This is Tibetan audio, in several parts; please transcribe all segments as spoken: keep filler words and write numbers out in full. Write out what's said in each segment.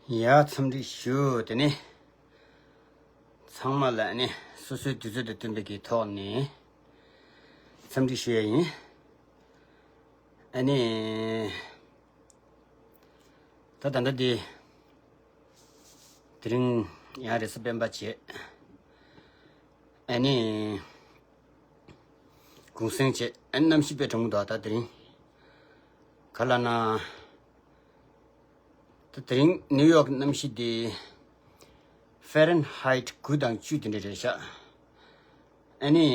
ཡ་འཚམས་འདྲི་ཞུ། དེ་ནས་ཚང་མ་ལ་ནི་སོ་སོའི་དུས་ཚོད་དང་བསྟུན་པའི་གི་ཐོག་ནས་འཚམས་འདྲི་ཞུ་ཡ་ཡིན། ཨ་ནི། ད་ད་ལྟ་འདི་དེ་རིང་ཡང་རེས་གཟའ་སྤེན་པ་བྱས། ཨ་ནི། གུང་སེང་བྱས། ཨ་ནི་གནམ་གཤིས་དཔེ་གྲང་མོ་འདུག་ད་དེ་རིང་། ག་ལ་ན། ད་དེ་རིང་ནིའུ་ཡོག་གི་གནམ་གཤིས་དེ་ཧྥ་རན་ཧའིད་དགུ་དང་བཅུ་དེ་འདྲ་རེད་ཤག་ཨ་ནི།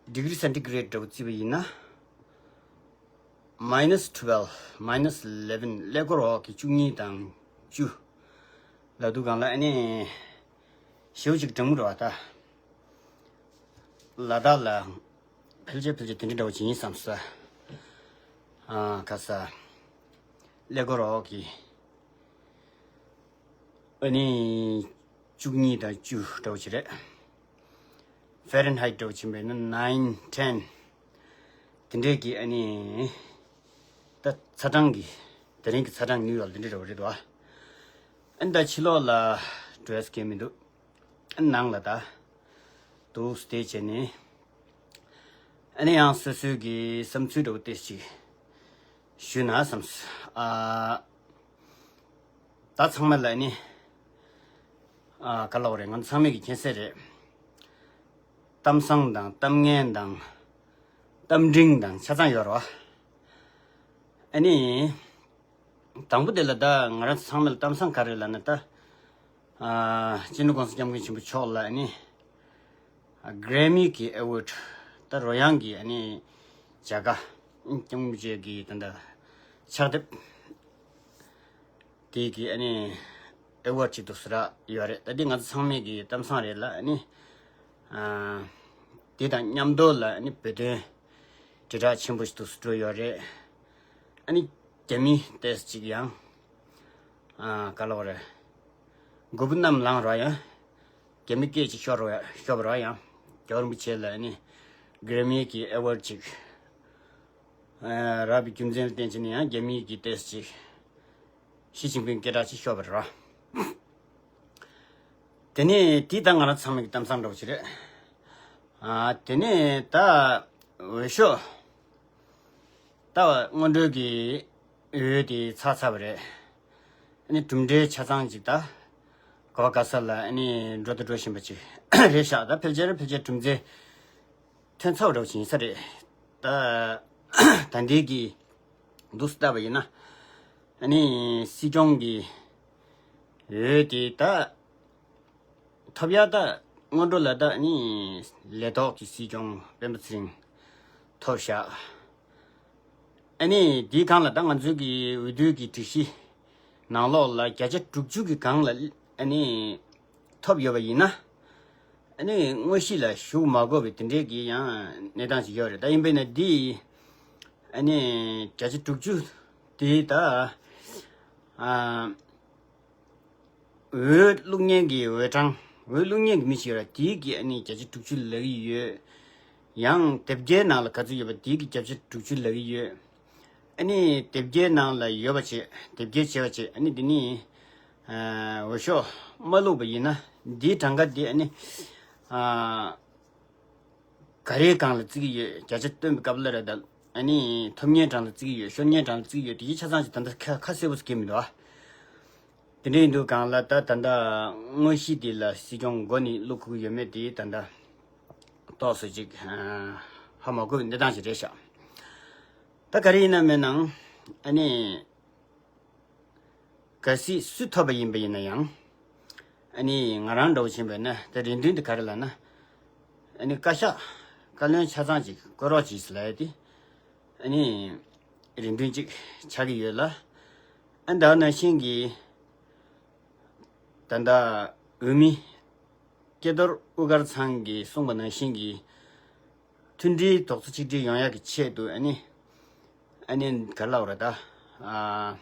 ཌི་གི་རི་སེན་ཊི་གི་རེཌ་འདྲ་བོ་བརྩིས་པ་ཡིན་ན། མའི་ནས་ཊུ་ཝེལ། མའི་ནས་ཨི་ལེ་ཝེན། ཀླད་ཀོར་འོག་གི་བཅུ་གཉིས་དང་བཅུ་ལབ་དུས་སྒང་ལ་ཨ་ནི། ཞེ་པོ་ཅིག་གྲང་མོ་རེད་པ་ད། ལ་དྭགས་ལ་ཕལ་ཆེར་ཕལ་ཆེར་དེ་འདྲ་འདྲ་བོ་ཅིག་ཡིན་བསམ་སོང་། ཨ། ག་ས། ཀླད་ཀོར་འོག་གི་ཨ་ནི། བཅུ་གཉིས་དང་བཅུ་འདྲ་བོ་ཅིག་རེད། ཧྥ་རན་ཧའིད་འདྲ་བོ་ཅིག་ཡིན་པ་ཡིན་ན་ནའིན་ཊེན། དེ་འདྲའི་གི་ཨ་ནི། ད་ཚ་གྲང་གི། དེ་རིང་གི་ཚ་གྲང་ནིའུ་ཡོག་དེ་འདྲ་འདྲ་བོ་རེད་དོ། ཨ་ནི་ད་ཕྱི་ལོགས་ལ་འགྲོ་ཡ་སྐད་མི་འདུག་ནང་ལ་ད་འདུག་སྟེ་བྱས་ནས། ཨ་ནི་ཡང་སོ་སོའི་གི་བསམ་ཚུལ་འདྲ་བོ་ཏོག་ཙམ་ཞུས་ན་བསམས། ཨ། ད་ཚང་མ་ལ་ནི། ཨ། ག་ལབ་དགོས་རེད། ང་ཚང་མས་གི་མཁྱེན་གསལ་རེད། གཏམ་བཟང་དང་གཏམ་ངན་དང་གཏམ་འབྲིང་དང་ཆ་ཚང་ཡོད་རེད་པ། ཨ་ནི། དང་པོ་དེ་ལ་ད་ང་རང་ཚང་མ་ལ་གཏམ་བཟང་ག་རེ་ལབ་ན་ད། ཨ། སྤྱི་ནོར་༸གོང་ས་༸སྐྱབས་མགོན་ཆེན་པོ་མཆོག་ལ་ནི། ཨ། གྷི་རེ་མི་གི་ཨེ་ཝོཌ། ད་རོལ་དབྱངས་ཀྱི་ཨ་ནི་བྱ་དགའ། སྐྱབས་མགོན་ཆེན་གྱི་ད་ད་ཕྱག་དེབ། དེ་གི་ཨ་ནི་ཨེ་ཝོཌ་ཅིག་འདུག་ཟེར་ཡོད་རེད། ད་འདི་ང་ཚོ་ཚང་མས་གི་གཏམ་བཟང་རེད་ལ་ཨ་ནི། ཨ། དེ་དང་མཉམ་དུ་ལ་ཨ་ནི་བོད་དོན་དྲིལ་བསྒྲགས་ཆེན་པོ་ཞིག་འདུག་སེ་འགྲོ་ཡོད་རེད། ཨ་ནི་རྒྱ་མི་ཏོག་ཙམ་ཅིག་ཡང་། ཨ། ག་ལབ་དགོས་རེད། མགོ་བོ་བསྣམས་ལངས་རོགས་ཡ། རྒྱ་མི་སྐད་ཅིག་ཤོར་རོགས་ཡ། ཤོར་བ་རོགས་ཡ། རྒྱལ་བ་རིན་པོ་ཆེ་ལ་ཨ་ནི་གྷི་རེ་མི་གི་ཨེ་ཝོཌ་ཅིག་ཨ། རག་པའི་རྒྱུ་མཚན་ལ་བརྟེན་བྱས་ནས་ཡང་རྒྱ་མི་གི་ཏོག་ཙམ་ཅིག་ཞི་ཅིན་ཕིང་སྐད་གྲགས་ཅིག་ཤོར་བ་རེད་པ། དེ་ནས་དེ་ད་ང་རང་ཚང་མ་གི་གཏམ་བཟང་འདྲ་བོ་ཅིག་རེད། ཨ། དེ་ནས་ད་འོས་ཤོག་ད་སྔོན་འགྲོའི་གི་འོས་དེ་ཚར་ཚར་བ་རེད། ཨ་ནི་གྲུབ་འབྲས་ཆ་ཚང་ཅིག་ད་ག་བ་ག་ས་ལ་ཨ་ནི་འགྲོ་དང་འགྲོ་བཞིན་པ་ཅིག་རེད་ཤག་ད་ཕལ་ཆེར་ཕལ་ཆེར་གྲུབ་འབྲས་ཐོན་ཚར་བ་འདྲ་བོ་ཅིག་ཡིན་ས་རེད། ད་ད་ལྟའི་གི་འདུག་སེ་བལྟས་པ་ཡིན་ན། ཨ་ནི་སྲིད་སྐྱོང་གི་འོས་དེ་ད་ཐོབ་ཡ་ད་སྔོན་འགྲོ་ལ་ད་ཨ་ནི་ལས་ཐོག་གི་སྲིད་སྐྱོང་སྤེན་པ་ཚེ་རིང་ཐོབ་བཞག་ཨ་ནི་དེའི་སྒང་ལ་ད་ང་ཚོའི་གི་འོས་བསྡུའི་གི་སྒྲིག་གཞི་ནང་ལོགས་ལ་བརྒྱ་ཆ་དྲུག་ཅུ་གི་སྒང་ལ་ཨ་ནི་ཐོབ་ཡོད་པ་ཡིན་ན། ཨ་ནི་དངོས་གཞི་ལ་ཞུགས་མ་དགོས་པའི་དེ་འདྲའི་གི་ཡང་གནས་སྟངས་ཤིག་ཡོད་རེད། ད་ཡིན་པས་ན་འདི་ཨ་ནི་བརྒྱ་ཆ་དྲུག་ཅུ་དེ་ད་ཨ། འོས་བླུག་མཁན་གྱི་འོས་གྲངས། འོས་བླུག་མཁན་གྱི་མི་ཞིག་ཡོད་ར། དེའི་གི་ཨ་ནི་བརྒྱ་ཆ་དྲུག་ཅུ་ལབ་ཀྱི་ཡོད། ཡང་དེབ་སྐྱེལ་ནང་ལ་ག་ཚོད་ཡོད་པ་དེའི་གི་བརྒྱ་ཆ་དྲུག་ཅུ་ལབ་ཀྱི་ཡོད། ཨ་ནི་དེབ་སྐྱེལ་ནང་ལ་ཡོད་པ་བྱས། དེབ་སྐྱེལ་བྱས་པ་བྱས། ཨ་ནི་འདི་ནི་ཨ་འོས་ཤོག་མ་བླུགས་པ་ཡིན་ན་འདིའི་གྲངས་ཀ་འདི་ཨ་ནི་ཨ། ག་རེའི་སྒང་ལ་བརྩི་གི་ཡོད། བརྒྱ་ཆ་བཏོན་པའི་སྐབས་ལ་རེད་ད། ཨ་ནི་ཐོབ་མཁན་གྲངས་ལ་བརྩི་གི་ཡོད། ཤོར་མཁན་གྲངས་ལ་བརྩི་གི་ཡོད། དེ་གི་ཆ་ཚང་ཞིག་ད་ལྟ་ཁ་ཁ་གསལ་པོ་ཞིག་གི་མི་འདུག་ཨ། དེ་འདྲ་ཡིན་དུས་སྒང་ལ་ད་ད་ལྟ་དངོས་གཞི་དེ་ལ་སྲིད་སྐྱོང་མགོ་ནས་བླུག་དགོས་ཀྱི་ཡོད་མེད་དེ་ད་ལྟ་ཏོག་ཙམ་ཅིག་ཧ་མ་གོ་བའི་གནས་སྟངས་ཤིག་རེད་ཤག་ད་ག་རེ་ཡིན་ན་མིན་ནའང་ཨ་ནི། གལ་སྲིད་སུ་ཐོབ་པ་ཡིན་པ་ཡིན་ན་ཡང་། ཨ་ནི་ང་རང་འདྲ་བོ་ཕྱིན་པ་ཡིན་ན་ད་རེ་འདུན་དེ་ག་རེ་ལབ་ན། ཨ་ནི་བཀའ་ཤག་བཀའ་བློན་ཆ་ཚང་ཅིག་བསྐོ་རོགས་གྱིས་ལབ་ཡ་དེ། ཨ་ནི་རེ་འདུན་ཅིག་ཆགས་ཀྱི་ཡོད་ལ། ཨ་ད་ནང་བཞིན་གྱི་ད་ལྟ་འོས་མི་སྐལ་རྡོར་དབུ་དཀར་ཚང་གིས་གསུངས་པ་ནང་བཞིན་གྱི། མཐུན་སྒྲིལ་རྡོག་རྩ་གཅིག་སྒྲིལ་ཡོང་ཡག་གི་ཆེད་དུ་ཨ་ནི། ཨ་ནི་ག་རེ་ལབ་དགོས་རེད་ད། ཨ།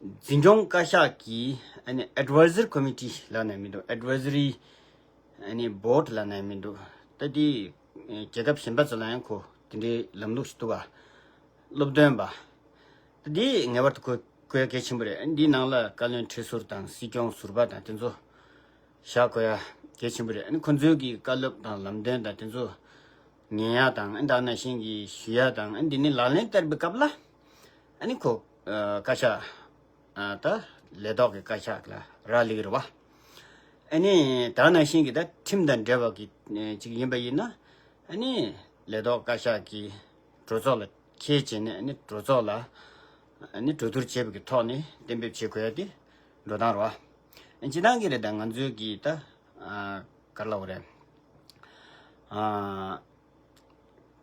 འཛིན་སྐྱོང་བཀའ་ཤག་གི་ཨ་ནི་Advisory Committee་ལབ་ནས་མི་འདུག Advisory ཨ་ནི་Board་ལབ་ནས་མི་འདུག་ད་དེ་རྒྱལ་ཁབ་གཞན་པ་ཚོ་ལ་ཡང་ཁོ་དེ་འདྲའི་ལམ་ལུགས་ཤིག་འདུག་ག་སློབ་སྟོན་པ། འདི་ངེས་པར་དུ་གོ་གོ་ཡ་གལ་ཆེན་པོ་རེད། འདིའི་ནང་ལ་བཀའ་བློན་ཁྲི་ཟུར་དང་སྲིད་སྐྱོང་ཟུར་པ་དང་དེ་ཚོ་བཞག་དགོས་ཡ་གལ་ཆེན་པོ་རེད། ཨ་ནི་ཁོ་ཚོའི་གི་བཀའ་སློབ་དང་ལམ་སྟོན་དང་དེ་ཚོ་ཉན་ཡ་དང་། ཨ་ནི་ད་ནང་བཞིན་གྱི་ཞུ་ཡ་དང་། ཨ་ནི་འདི་ནི་ལག་ལེན་བསྟར་བའི་སྐབས་ལ་ཨ་ནི་ཁོ་ཨ་བཀའ་ཤག་ཨ་ད་ལས་ཐོག་གི་བཀའ་ཤག་ལ་རག་ལས་ཀྱི་རེད་བ། ཨ་ནི་ད་ནང་བཞིན་གྱི་ད་ཁྲིམས་དང་འབྲེལ་བ་གི་ཨ་ཅིག་ཡིན་པ་ཡིན་ན། ཨ་ནི་ལས་ཐོག་བཀའ་ཤག་གི་གྲོས་ཚོགས་ལ་ཁས་བྱས་ནས། ཨ་ནི་གྲོས་ཚོགས་ལ་ཨ་ནི་གྲོས་བསྡུར་བྱས་པའི་གི་ཐོག་ནས་གཏན་འབེབས་བྱེད་དགོས་ཡ་དེ་འགྲོ་སྟངས་རེད་བ། ཨ་སྤྱིར་བཏང་གི་རེད། ད་ང་ཚོའི་གི་ད་ཨ་ག་རེ་ལབ་དགོས་རེད། ཨ་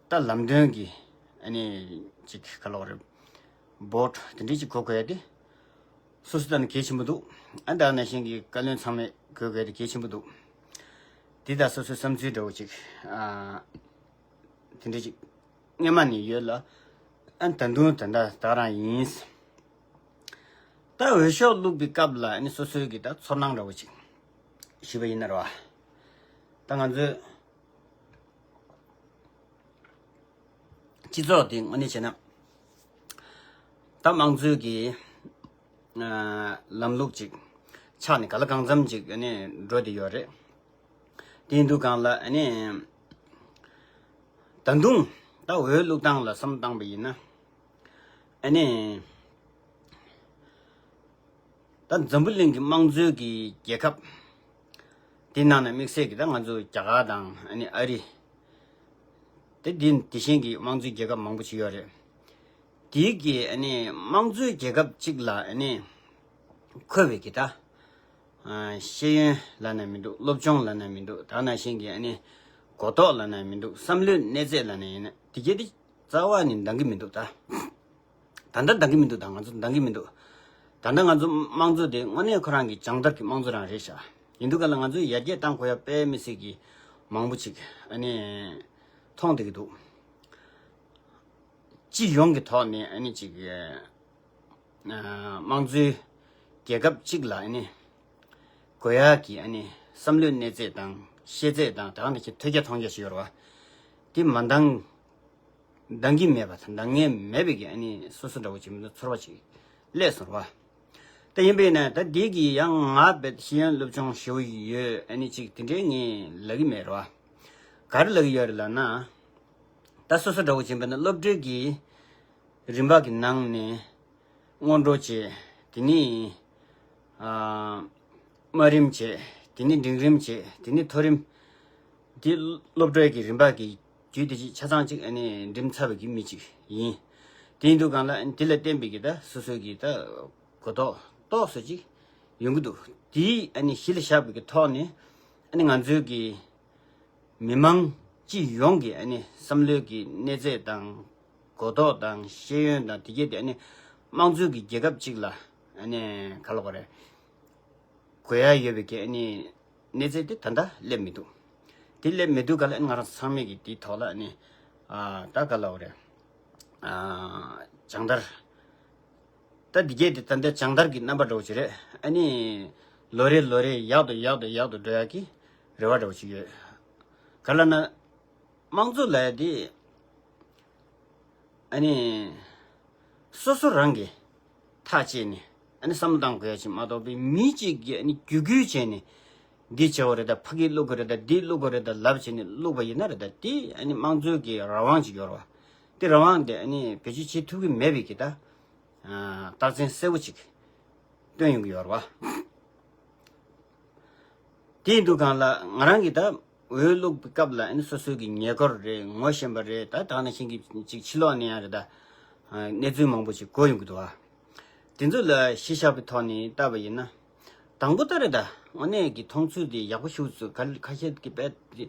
ད་ལམ་སྟོན་གྱི་ཨ་ནི་ཅིག་ག་རེ་ལབ་དགོས་རེད། བོ་ཊི་དེ་འདྲའི་ཅིག་གོ་དགོས་ཡ་དེ་སོ་སོ་ལྟ་ན་གལ་ཆེན་པོ་འདུག། ཨ་ད་ནང་བཞིན་གྱི་བཀའ་བློན་ཚང་མས་གོ་དགོས་ཡ་དེ་གལ་ཆེན་པོ་འདུག། དེ་ད་སོ་སོའི་བསམ་ཚུལ་འདྲ་བོ་ཅིག་ཨ་དེ་འདྲ་ཅིག་སྔོན་མ་ནས་ཡོད་ལ། ཨ་ད་དུང་ད་ལྟ་ད་རང་ཡིན། ད་འོས་ཤོག་བླུགས་པའི་སྐབས་ལ་ཨ་ནི་སོ་སོའི་གི་ད་ཚོར་སྣང་འདྲ་བོ་ཅིག་ཞུས་པ་ཡིན་ན་རེད་བ། ད་ང་ཚོའི་སྤྱི་ཚོགས་འདི་དངོས་གནས་བྱས་ན་ད་དམངས་གཙོའི་གི་ཨ་ལམ་ལུགས་ཅིག་ཆགས་ནས་ག་ལ་གང་འཚམ་ཅིག་ཨ་ནི་འགྲོ་བསྡད་ཡོད་རེད། དེ་ཡིན་དུས་སྒང་ལ་ཨ་ནི་ད་དུང་ད་འོས་བླུགས་སྟངས་ལ་བསམ་བློ་བཏང་པ་ཡིན་ན། ཨ་ནི་ད་འཛམ་བུ་གླིང་གི་དམངས་གཙོའི་གི་རྒྱལ་ཁབ་དེ་ནང་ནས་དམིགས་བསལ་གྱི་ད་ང་ཚོ་རྒྱ་གར་དང་ཨ་ནི་ཨ་རི། དེ་འདི་དེ་བཞིན་གྱི་དམངས་གཙོའི་རྒྱལ་ཁབ་མང་པོ་ཞིག་ཡོད་རེད། དེའི་གི་ཨ་ནི་དམངས་གཙོའི་རྒྱལ་ཁབ་གཅིག་ལ་ཨ་ནི་མཁོ་བའི་གི་ད་ཨ་ཤེས་ཡོན་ལབ་ན་མི་འདུག། སློབ་སྦྱོང་ལབ་ན་མི་འདུག། ད་ནང་བཞིན་གྱི་ཨ་ནི་གོ་རྟོགས་ལབ་ན་མི་འདུག། བསམ་བློའི་གནས་ཚད་ལབ་ན་ཡིན་ན། དེ་གྱད་དེ་རྩ་བ་ནས་འདང་གི་མི་འདུག། ད་ད་ལྟ་འདང་གི་མི་འདུག། ད་ང་ཚོ་འདང་གི་མི་འདུག། ད་ལྟ་ང་ཚོ་དམངས་གཙོ་དེ་དངོས་གནས་ཁོ་རང་གི་སྦྱོང་བརྡར་གྱི་དམངས་གཙོ་རང་རེད་ཤག། ཡིན་དུས་ག་ལ་ང་ཚོས་ཡར་རྒྱས་གཏང་དགོས་ཡ་དཔེ་མི་སྲིད་ཀྱི་མང་པོ་ཅིག་ཨ་ནི་མཐོང་བསྡད་ཀྱི་འདུག། སྤྱི་ཡོངས་ཀྱི་ཐོག་ནས་ཨ་ནི་ཅིག་ཨ་དམངས་གཙོའི་རྒྱལ་ཁབ་ཅིག་ལ་ཨ་ནི་དགོས་ཡ་གི་ཨ་ནི་བསམ་བློའི་གནས་ཚད་དང་ཤེས་ཚད་དང་། ད་ག་ནང་བཞིན་ཐོས་རྒྱ་མཐོང་རྒྱ་ཞིག་ཡོད་རེད་བ། དེ་མ་འདང་འདང་གི་མེད་པ་དང་འདང་ངེས་མེད་པའི་གི་ཨ་ནི་སོ་སོ་འདྲ་བོ་བྱེད་མི་འདུག། ཚོར་བ་ཅིག་སླེབས་སོང་རེད་བ། ད་ཡིན་པས་ན་ད་འདི་གི་ཡང་ང་རྦད་ཤེས་ཡོན་སློབ་སྦྱོང་ཞེ་པོ་ཡོད་ཨ་ནི་ཅིག་དེ་འདྲའི་ངས་ལབ་གི་མེད་རེད་བ། ག་རེ་ལབ་གི་ཡོད་རེད་ལབ་ན། ད་སོ་སོ་འདྲ་བོ་བྱེད་པ་ན་སློབ་གྲྭའི་གི་རིམ་པ་གི་ནང་ནས་སྔོན་འགྲོ་བྱས། དེ་ནས་ཨ་དམའ་རིམ་བྱས། དེ་ནས་འབྲིང་རིམ་བྱས། དེ་ནས་མཐོ་རིམ། དེ་སློབ་གྲྭའི་གི་རིམ་པ་གི་བརྒྱུད་དེ་ཅིག་ཆ་ཚང་ཅིག་ཨ་ནི་འགྲིམ་ཚར་བའི་གི་མི་ཅིག་ཡིན། དེ་ཡིན་དུས་སྒང་ལ་ཨ་ནི་དེ་ལ་བརྟེན་པའི་གི་ད་སོ་སོའི་གི་ད་གོ་རྟོགས་ཏོག་ཙམ་ཅིག་ཡོང་གི་འདུག། དེ་ཨ་ནི་གཞི་ལ་བཞག་པའི་གི་ཐོག་ནས་ཨ་ནི་ང་ཚོའི་གི་མི་མང་སྤྱི་ཡོངས་ཀྱི་ཨ་ནི་བསམ་བློའི་གི་གནས་ཚད་དང་། གོ་རྟོགས་དང་ཤེས་ཡོན་དང་དེ་གྱད་དེ་ཨ་ནི་དམངས་གཙོའི་གི་རྒྱལ་ཁབ་ཅིག་ལ་ཨ་ནི་ག་ལབ་དགོས་རེད། དགོས་ཡ་ཡོད་པའི་གི་ཨ་ནི་གནས་ཚད་དེ་ད་ལྟ་སླེབས་མི་འདུག། དེ་སླེབས་མི་འདུག་ག་ལ་ཨ་ནི་ང་རང་ཚང་མས་གི་དེའི་ཐོག་ལ་ཨ་ནི་ཨ་ད་ག་ལབ་དགོས་རེད། ཨ་སྦྱོང་བརྡར། ད་འདི་གྱད་དེ་ད་ལྟ་སྦྱོང་བརྡར་གྱི་རྣམ་པ་འདྲ་བོ་ཅིག་རེད། ཨ་ནི་ལོ་རེ་ལོ་རེ་ཡག་ཏུ་ཡག་ཏུ་ཡག་ཏུ་འགྲོ་ཡག་གི་རེ་བ་འདྲ་བོ་ཅིག་ཡོད། ག་ལབ་ན་དམངས་གཙོ་ལབ་ཡ་དེ་ཨ་ནི་སོ་སོ་རང་གིས་ཐག་བཅད་ནས་ཨ་ནི་བསམ་བློ་བཏང་དགོས་ཡ་ཅིག་མ་གཏོགས་པའི་མི་གཅིག་གིས་ཨ་ནི་བརྒྱུད་སྐུལ་བྱས་ནས། འདི་བྱེད་དགོས་རེད་ད། ཕ་གིར་བླུག་དགོས་རེད་ད། འདི་བླུག་དགོས་རེད་ད་ལབ་བྱས་ནས་བླུགས་པ་ཡིན་ན་རེད་ད། དེ་ཨ་ནི་དམངས་གཙོའི་གི་རང་དབང་ཅིག་ཡོད་རེད་བ། དེ་རང་དབང་དེ་ཨ་ནི་བེད་སྤྱོད་བྱེད་ཐུབ་ཀྱི་མེད་པའི་གི་ད་རྟགས་མཚན་གསལ་པོ་ཅིག་སྟོན་ཡོང་གི་ཡོད་རེད་བ། དེ་ཡིན་དུས་སྒང་ལ་ང་རང་གིས་ད་འོས་བླུགས་པའི་སྐབས་ལ་ཨ་ནི་སོ་སོའི་གི་ཉེ་འཁོར་རེད། ངོ་ཤེས་པ་རེད། ད་ད་ག་ནང་བཞིན་གྱི་ཅིག་ཕྱི་ལོགས་ནས་ཡང་རེད་ད། གནས་ཚུལ་མང་པོ་ཅིག་གོ་ཡོང་གི་འདུག་བ། དེ་ཚོ་ལ་གཞི་བཞག་པའི་ཐོག་ནས་བལྟས་པ་ཡིན་ན། དང་པོ་ད་རེད་ད། དངོས་གནས་ཀྱི་མཐོང་ཚུལ་དེ་ཡག་པོ་ཞེ་པོ་ཅིག་ཁ་ཁ་ཤས་ཀྱིས་རྦད་དེ་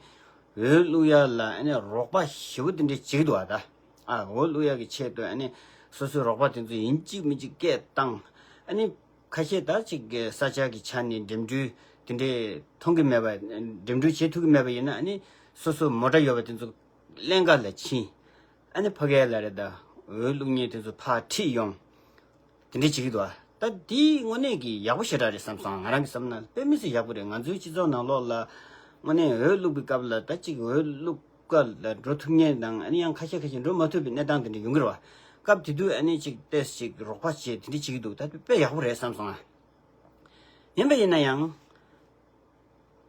འོས་བླུག་ཡ་ལ་ཨ་ནི་རོགས་པ་ཞེ་པོ་དེ་འདྲས་བྱེད་ཀྱི་འདུག་བ་ད། ཨ་འོས་བླུག་ཡ་གི་ཆེད་དུ་ཨ་ནི་སོ་སོའི་རོགས་པ་དེ་ཚོ་ཡིན་གཅིག་མིན་གཅིག་སྐད་བཏང་། ཨ་ནི་ཁ་ཤས་ད་ཅིག་གི་ས་ཆ་གི་ཆ་ནས་འགྲིམ་འགྲུལ་དེ་འདྲས་མཐོང་གི་མེད་པ། འགྲིམ་འགྲུལ་བྱེད་ཐུབ་ཀྱི་མེད་པ་ཡིན་ན་ཨ་ནི་སོ་སོ་མོ་ཊ་ཡོད་པ་དེ་ཚོ་ཀླན་ཀ་ལ་ཕྱིན། ཨ་ནི་ཕ་གི་ལ་རེད་ད། འོས་བླུག་མཁན་དེ་ཚོ་ཕར་ཁྲིད་ཡོང་། དེ་འདྲས་བྱེད་ཀྱི་འདུག་བ། ད་འདི་དངོས་གནས་ཀྱི་ཡག་པོ་ཞེ་དྲག་རེད་བསམ་སོང་། ང་རང་གི་བསམ་ན་དཔེ་མི་སྲིད་ཡག་པོ་རེད། ང་ཚོའི་སྤྱི་ཚོགས་ནང་ལོགས་ལ་དངོས་གནས་འོས་བླུག་པའི་སྐབས་ལ་ད་ཅིག་འོས་བླུག་ག་ལ་འགྲོ་ཐུབ་མཁན་དང་། ཨ་ནི་ཡང་ཁ་ཤས་ཁ་ཤས་འགྲོ་མ་ཐུབ་པའི་གནས་སྟངས་དེ་འདྲ་ཡོང་གི་རེད་བ། སྐབས་དེ་དུས་ཨ་ནི་ཅིག་ཏོག་ཙམ་ཅིག་རོགས་པ་བྱེད་དེ་འདྲ་བྱེད་ཀྱི་འདུག་ད་དཔེ་ཡག་པོ་རེད་བསམ་སོང་ང་། ཡིན་པ་ཡིན་ན་ཡང་།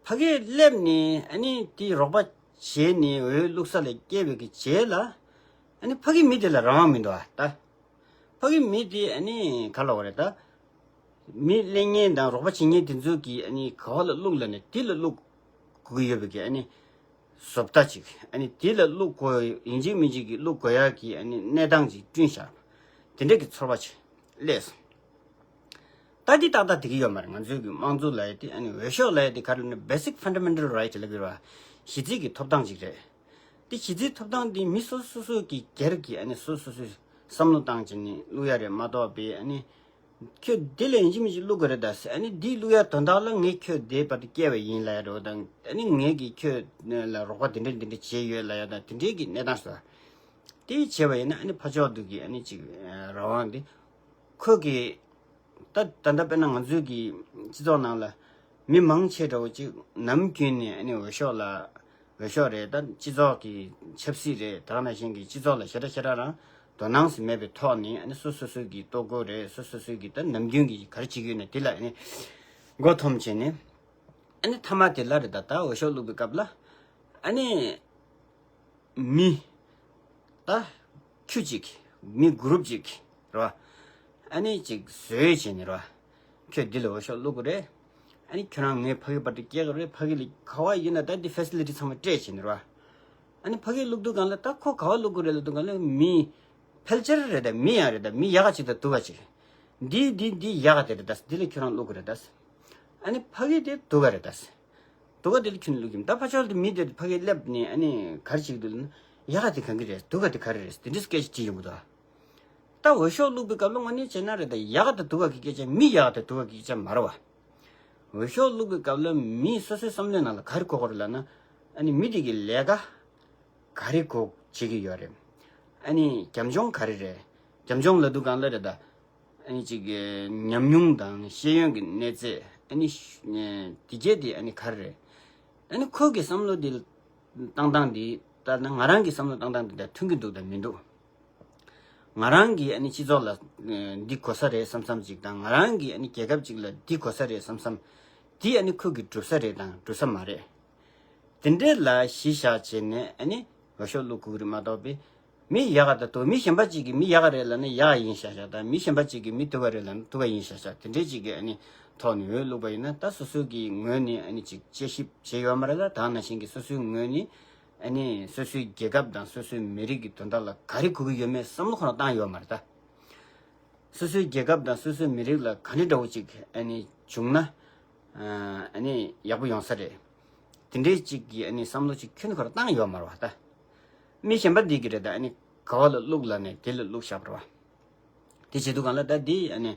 ཕ་གིར་སླེབས་ནས་ཨ་ནི་དེ་རོགས་པ་བྱས་ནས་འོས་བླུགས་ས་ལ་སྐྱེལ་བའི་གི་རྗེས་ལ། ཨ་ནི་ཕ་གི་མི་དེ་ལ་རང་དབང་མི་འདུག་ཨ་ད། ཕ་གི་མི་དེ་ཨ་ནི་ག་ལབ་དགོས་རེད་ད། མི་གླེང་མཁན་དང་རོགས་པ་བྱེད་མཁན་དེ་ཚོ་གིས་ཨ་ནི་ག་བ་ལ་བླུགས་ལབ་ནས་དེ་ལ་བླུགས་དགོས་ཀྱི་ཡོད་པའི་གི་ཨ་ནི་བཟོ་ལྟ་ཅིག་ཨ་ནི་དེ་ལ་བླུགས་དགོས་ཡིན་གཅིག་མིན་གཅིག་གི་བླུགས་དགོས་ཡག་གི་ཨ་ནི་གནས་སྟངས་ཅིག་བསྐྲུན་བཞག་དེ་འདྲ་གི་ཚོར་བ་ཅིག་སླེབས་སོང་། ད་འདི་ཏག་ཏག་དེ་གི་ཡོད་མ་རེད། ང་ཚོའི་གི་དམངས་གཙོ་ལབ་ཡ་དེ་ཨ་ནི་འོས་ཤོག་ལབ་ཡ་དེ་ག་རེ་ལབ་ན་basic fundamental right ལབ་ཀྱི་རེད་བ། གཞི་རྩའི་གི་ཐོབ་ཐང་ཅིག་རེད། དེ་གཞི་རྩའི་ཐོབ་ཐང་དེ་མི་སོ་སོ་སོ་སོ་གི་སྒེར་གྱི་ཨ་ནི་སོ་སོ་སོའི་བསམ་བློ་བཏང་བྱས་ནས་བླུག་ཡ་རེད་མ་གཏོགས་པའི་ཨ་ནི། ཁྱོད་དེ་ལས་ཡིན་གཅིག་མིན་གཅིག་བླུག་དགོས་རེད་ད་ཟེར། ཨ་ནི་འདི་བླུག་ཡ་དོན་དག་ལ་ངས་ཁྱོད་དེ་བར་དུ་སྐྱེལ་བ་ཡིན་ལབ་ཡ་རེད་བ་དང་། ཨ་ནི་ངས་ཀྱིས་ཁྱོད་ལ་རོགས་པ་དེ་འདྲ་འདི་འདྲ་བྱས་ཡོད་ལབ་ཡ་དང་དེ་འདྲའི་གི་གནས་སྟངས་སུ། དེ་བྱས་པ་ཡིན་ན་ཨ་ནི་ཕར་ཕྱོགས་དེ་གི་ཨ་ནི་ཅིག་རང་དབང་དེ། ཁོ་གི། ད་ད་ལྟ་དཔེར་ན་ང་ཚོའི་གི་སྤྱི་ཚོགས་ནང་ལ་མི་མང་ཆེ་འདྲ་བོ་ཅིག་ནམ་རྒྱུན་ནས་ཨ་ནི་འོས་ཤོག་ལ། འོས་ཤོག་རེད་ད་སྤྱི་ཚོགས་ཀྱི་ཆབ་སྲིད་རེད་ད་ག་ནང་བཞིན་གྱི་སྤྱི་ཚོགས་ལ་ཞེ་དྲག་ཞེ་དྲག་རང་དོ་སྣང་ཟིན་མེད་པའི་ཐོག་ནས་ཨ་ནི་སོ་སོ་སོའི་གི་ལྟོ་གོས་རེད་སོ་སོ་སོའི་གི་ད་ནམ་རྒྱུན་གྱི་ག་རེ་བྱེད་ཀྱི་ཡོད་ན་དེ་ལ་ཨ་ནི་མགོ་འཐོམ་བྱས་ནས་ཨ་ནི་མཐའ་མ་དེ་ལ་རེད་ད་ད་འོས་ཤོག་བླུགས་པའི་སྐབས་ལ་ཨ་ནི་མི་ད་ཁྱུ་གཅིག་མི་གུ་རུབ་གཅིག་རེད་བ། ཨ་ནི་ཅིག་བཟོས་བྱས་ནས་རེད་བ། ཁྱོད་འདི་ལ་འོས་ཤོག་བླུག་དགོས་རེད། ཨ་ནི་ཁྱོད་རང་ངའི་ཕ་གི་བར་དུ་སྐྱེལ་དགོས་རེད། ཕ་གི་ལ་ག་བ་ཡིན་ན་ད་འདི་ཕེ་སི་ལི་ཊི་ཚང་མ་སྤྲད་བྱས་ནས་རེད་བ། ཨ་ནི་ཕ་གི་བླུག་དུས་སྒང་ལ་ད་ཁོ་ག་བ་བླུག་དགོས་རེད་ལབ་དུས་སྒང་ལ་མི་ཕལ་ཆེར་རེད་ད་མི་ཡང་རེད་ད་མི་ཡག་ག་ཅིག་དང་སྡུག་ག་ཅིག་འདི་འདི་འདི་ཡག་ག་དེ་རེད་ད་འདི་ལ་ཁྱོད་རང་བླུག་དགོས་རེད་ད། ཨ་ནི་ཕ་གི་དེ་སྡུག་ག་རེད་ད། སྡུག་ག་དེ་ལ་ཁྱོད་བླུག་གི་མིན། ད་ཕར་ཕྱོགས་དེ་མི་དེ་ཕ་གི་སླེབས་ནས་ཨ་ནི་ག་རེ་བྱེད་ཀྱི་འདུག་ལབ་ན་ཡག་ག་དེ་གང་གི་རེད་སྡུག་ག་དེ་ག་རེ་རེད་དེ་འདྲ་སྐད་ཆ་དྲིས་ཡོང་གི་འདུག་ད་འོས་ཤོག་བླུགས་པའི་སྐབས་ལ་དངོས་གནས་བྱས་ན་རེད་ད་ཡག་ག་དང་སྡུག་ག་གི་སྐད་ཆ་མི་ཡག་ག་དང་སྡུག་ག་གི་སྐད་ཆ་མ་རེད་བ། འོས་ཤོག་བླུགས་པའི་སྐབས་ལ་མི་སོ་སོའི་བསམ་བློའི་ནང་ལ་ག་རེ་གོ་དགོས་རེད་ལབ་ན། ཨ་ནི་མི་དེ་གི་ལས་ཀ་ག་རེ་གོ་བྱེད་ཀྱི་ཡོད་རེད། ཨ་ནི་རྒྱབ་ལྗོངས་ག་རེ་རེད། རྒྱབ་ལྗོངས་ལབ་དུས་སྒང་ལ་རེད་ད། ཨ་ནི་ཅིག་གི་ཉམས་མྱོང་དང་ཤེས་ཡོན་གྱི་གནས་ཚད་ཨ་ནི་ཤ་ཨ་དེ་གྱད་དེ་ཨ་ནི་ག་རེ་རེད། ཨ་ནི་ཁོ་གི་བསམ་བློ་དེ་བཏང་སྟངས་དེ་ལྟར་ན་ང་རང་གི་བསམ་བློ་བཏང་སྟངས་དེ་དང་མཐུན་གྱི་འདུག་དང་མི་འདུག་ང་རང་གིས་ཨ་ནི་སྤྱི་ཚོགས་ལ་འདི་གོ་ས་རེད་བསམ་བསམ་ཅིག་དང་ང་རང་གིས་ཨ་ནི་རྒྱལ་ཁབ་ཅིག་ལ་འདི་གོ་ས་རེད་བསམ་བསམ། དེ་ཨ་ནི་ཁོ་གི་འགྲུབ་ས་རེད་དང་འགྲུབ་ས་མ་རེད། དེ་འདྲས་ལ་གཞི་བཞག་བྱས་ནས་ཨ་ནི་འོས་ཤོག་བླུག་དགོས་ཀྱི་རེད་མ་གཏོགས་པའི། མི་ཡག་ག་དང་སྡུག་མི་གཞན་པ་གཅིག་གིས་མི་ཡག་ག་རེད་ལབ་ན་ཡག་ག་ཡིན་ཤག་ཤག་དང་མི་གཞན་པ་གཅིག་གིས་མི་སྡུག་ག་རེད་ལབ་ན་སྡུག་ག་ཡིན་ཤག་ཤག་དེ་འདྲའི་གཅིག་གི་ཨ་ནི་ཐོག་ནས་འོས་བླུགས་པ་ཡིན་ན་ད་སོ་སོའི་གི་ངོས་ནས་ཨ་ནི་ཅིག་དཔྱད་ཞིབ་བྱས་ཡོད་མ་རེད་ལ་ད་ནང་བཞིན་གི་སོ་སོའི་ངོས་ནས་ཨ་ནི་སོ་སོའི་རྒྱལ་ཁབ་དང་སོ་སོའི་མི་རིགས་ཀྱི་དོན་དག་ལ་ག་རེ་དགོས་ཀྱི་ཡོད་མེད་བསམ་བློ་ཁོ་རང་བཏང་ཡོད་མ་རེད་ད། སོ་སོའི་རྒྱལ་ཁབ་དང་སོ་སོའི་མི་རིགས་ལ་ག་འདྲ་འདྲ་བོ་ཅིག་ཨ་ནི་བྱུང་ན་ཨ་ནི་ཡག་པོ་ཡོང་ས་རེད། དེ་འདྲའི་ཅིག་གི་ཨ་ནི་བསམ་བློ་ཅིག་ཁྱོན་ནས་ཁོ་རང་བཏང་ཡོད་མ་རེད་བ་ད། མི་གཞན་པ་འདི་གི་རེད་ད་ཨ་ནི་ག་བ་ལ་བླུག་ལབ་ནས་དེ་ལ་བླུག་བཞག་པ་རེད་བ། དེ་བྱེད་དུས་སྒང་ལ་ད་འདི་ཨ་ནི་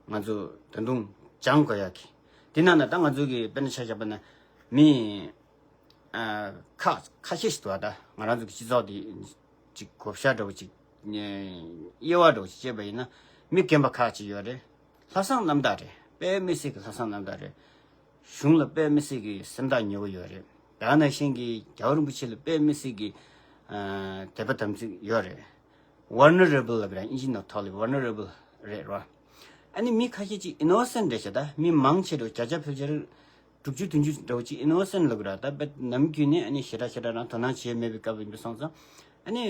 ང་ཚོ་ད་དུང་སྦྱང་དགོས་ཡག་གི། དེ་ནང་ན་ད་ང་ཚོ་གི་དཔེར་ན་ཆ་བཞག་པ་ན་མི། ཨ། ཁག་ཁ་ཤས་ཤིག་འདུག་བ་ད་ང་རང་ཚོ་གི་སྤྱི་ཚོགས་འདི་ཅིག་བགོ་བཤའ་འདྲ་བོ་ཅིག་དབྱེ་བ་འདྲ་བོ་ཅིག་བྱས་པ་ཡིན་ན་མི་རྒན་པ་ཁག་ཅིག་ཡོད་རེད། ལྷག་བསམ་རྣམ་དག་རེད། དཔེ་མི་སྲིད་ཀྱི་ལྷག་བསམ་རྣམ་དག་རེད། གཞུང་ལ་དཔེ་མི་སྲིད་ཀྱི་སེམས་ཐག་ཉེ་བོ་ཡོད་རེད། ད་ནང་བཞིན་གྱི་རྒྱལ་བ་རིན་པོ་ཆེ་ལ་དཔེ་མི་སྲིད་ཀྱི་ཨ། དད་པ་དམ་ཚིག་ཡོད་རེད། Vulnerable ལབ་ར་ཨིན་ཇི་ནང་ཐོག་ལ་vulnerable རེད་ར། ཨ་ནི་མི་ཁ་ཤས་ཅིག་innocent རེད་ཤག་ད་མི་མང་ཆེ་འགྲོ་བརྒྱ་ཆ་ཕལ་ཆེར་དྲུག་ཅུ་བདུན་ཅུ་འདྲ་བོ་ཅིག་innocent ལབ་ཀྱི་ར་ད་དཔེ་ནམ་རྒྱུན་ནས་ཨ་ནི་ཞེ་དྲག་ཞེ་དྲག་རང་དོ་སྣང་བྱས་མེད་པའི་སྐབས་ཡིན་པ་སོང་ཙང་ཨ་ནི་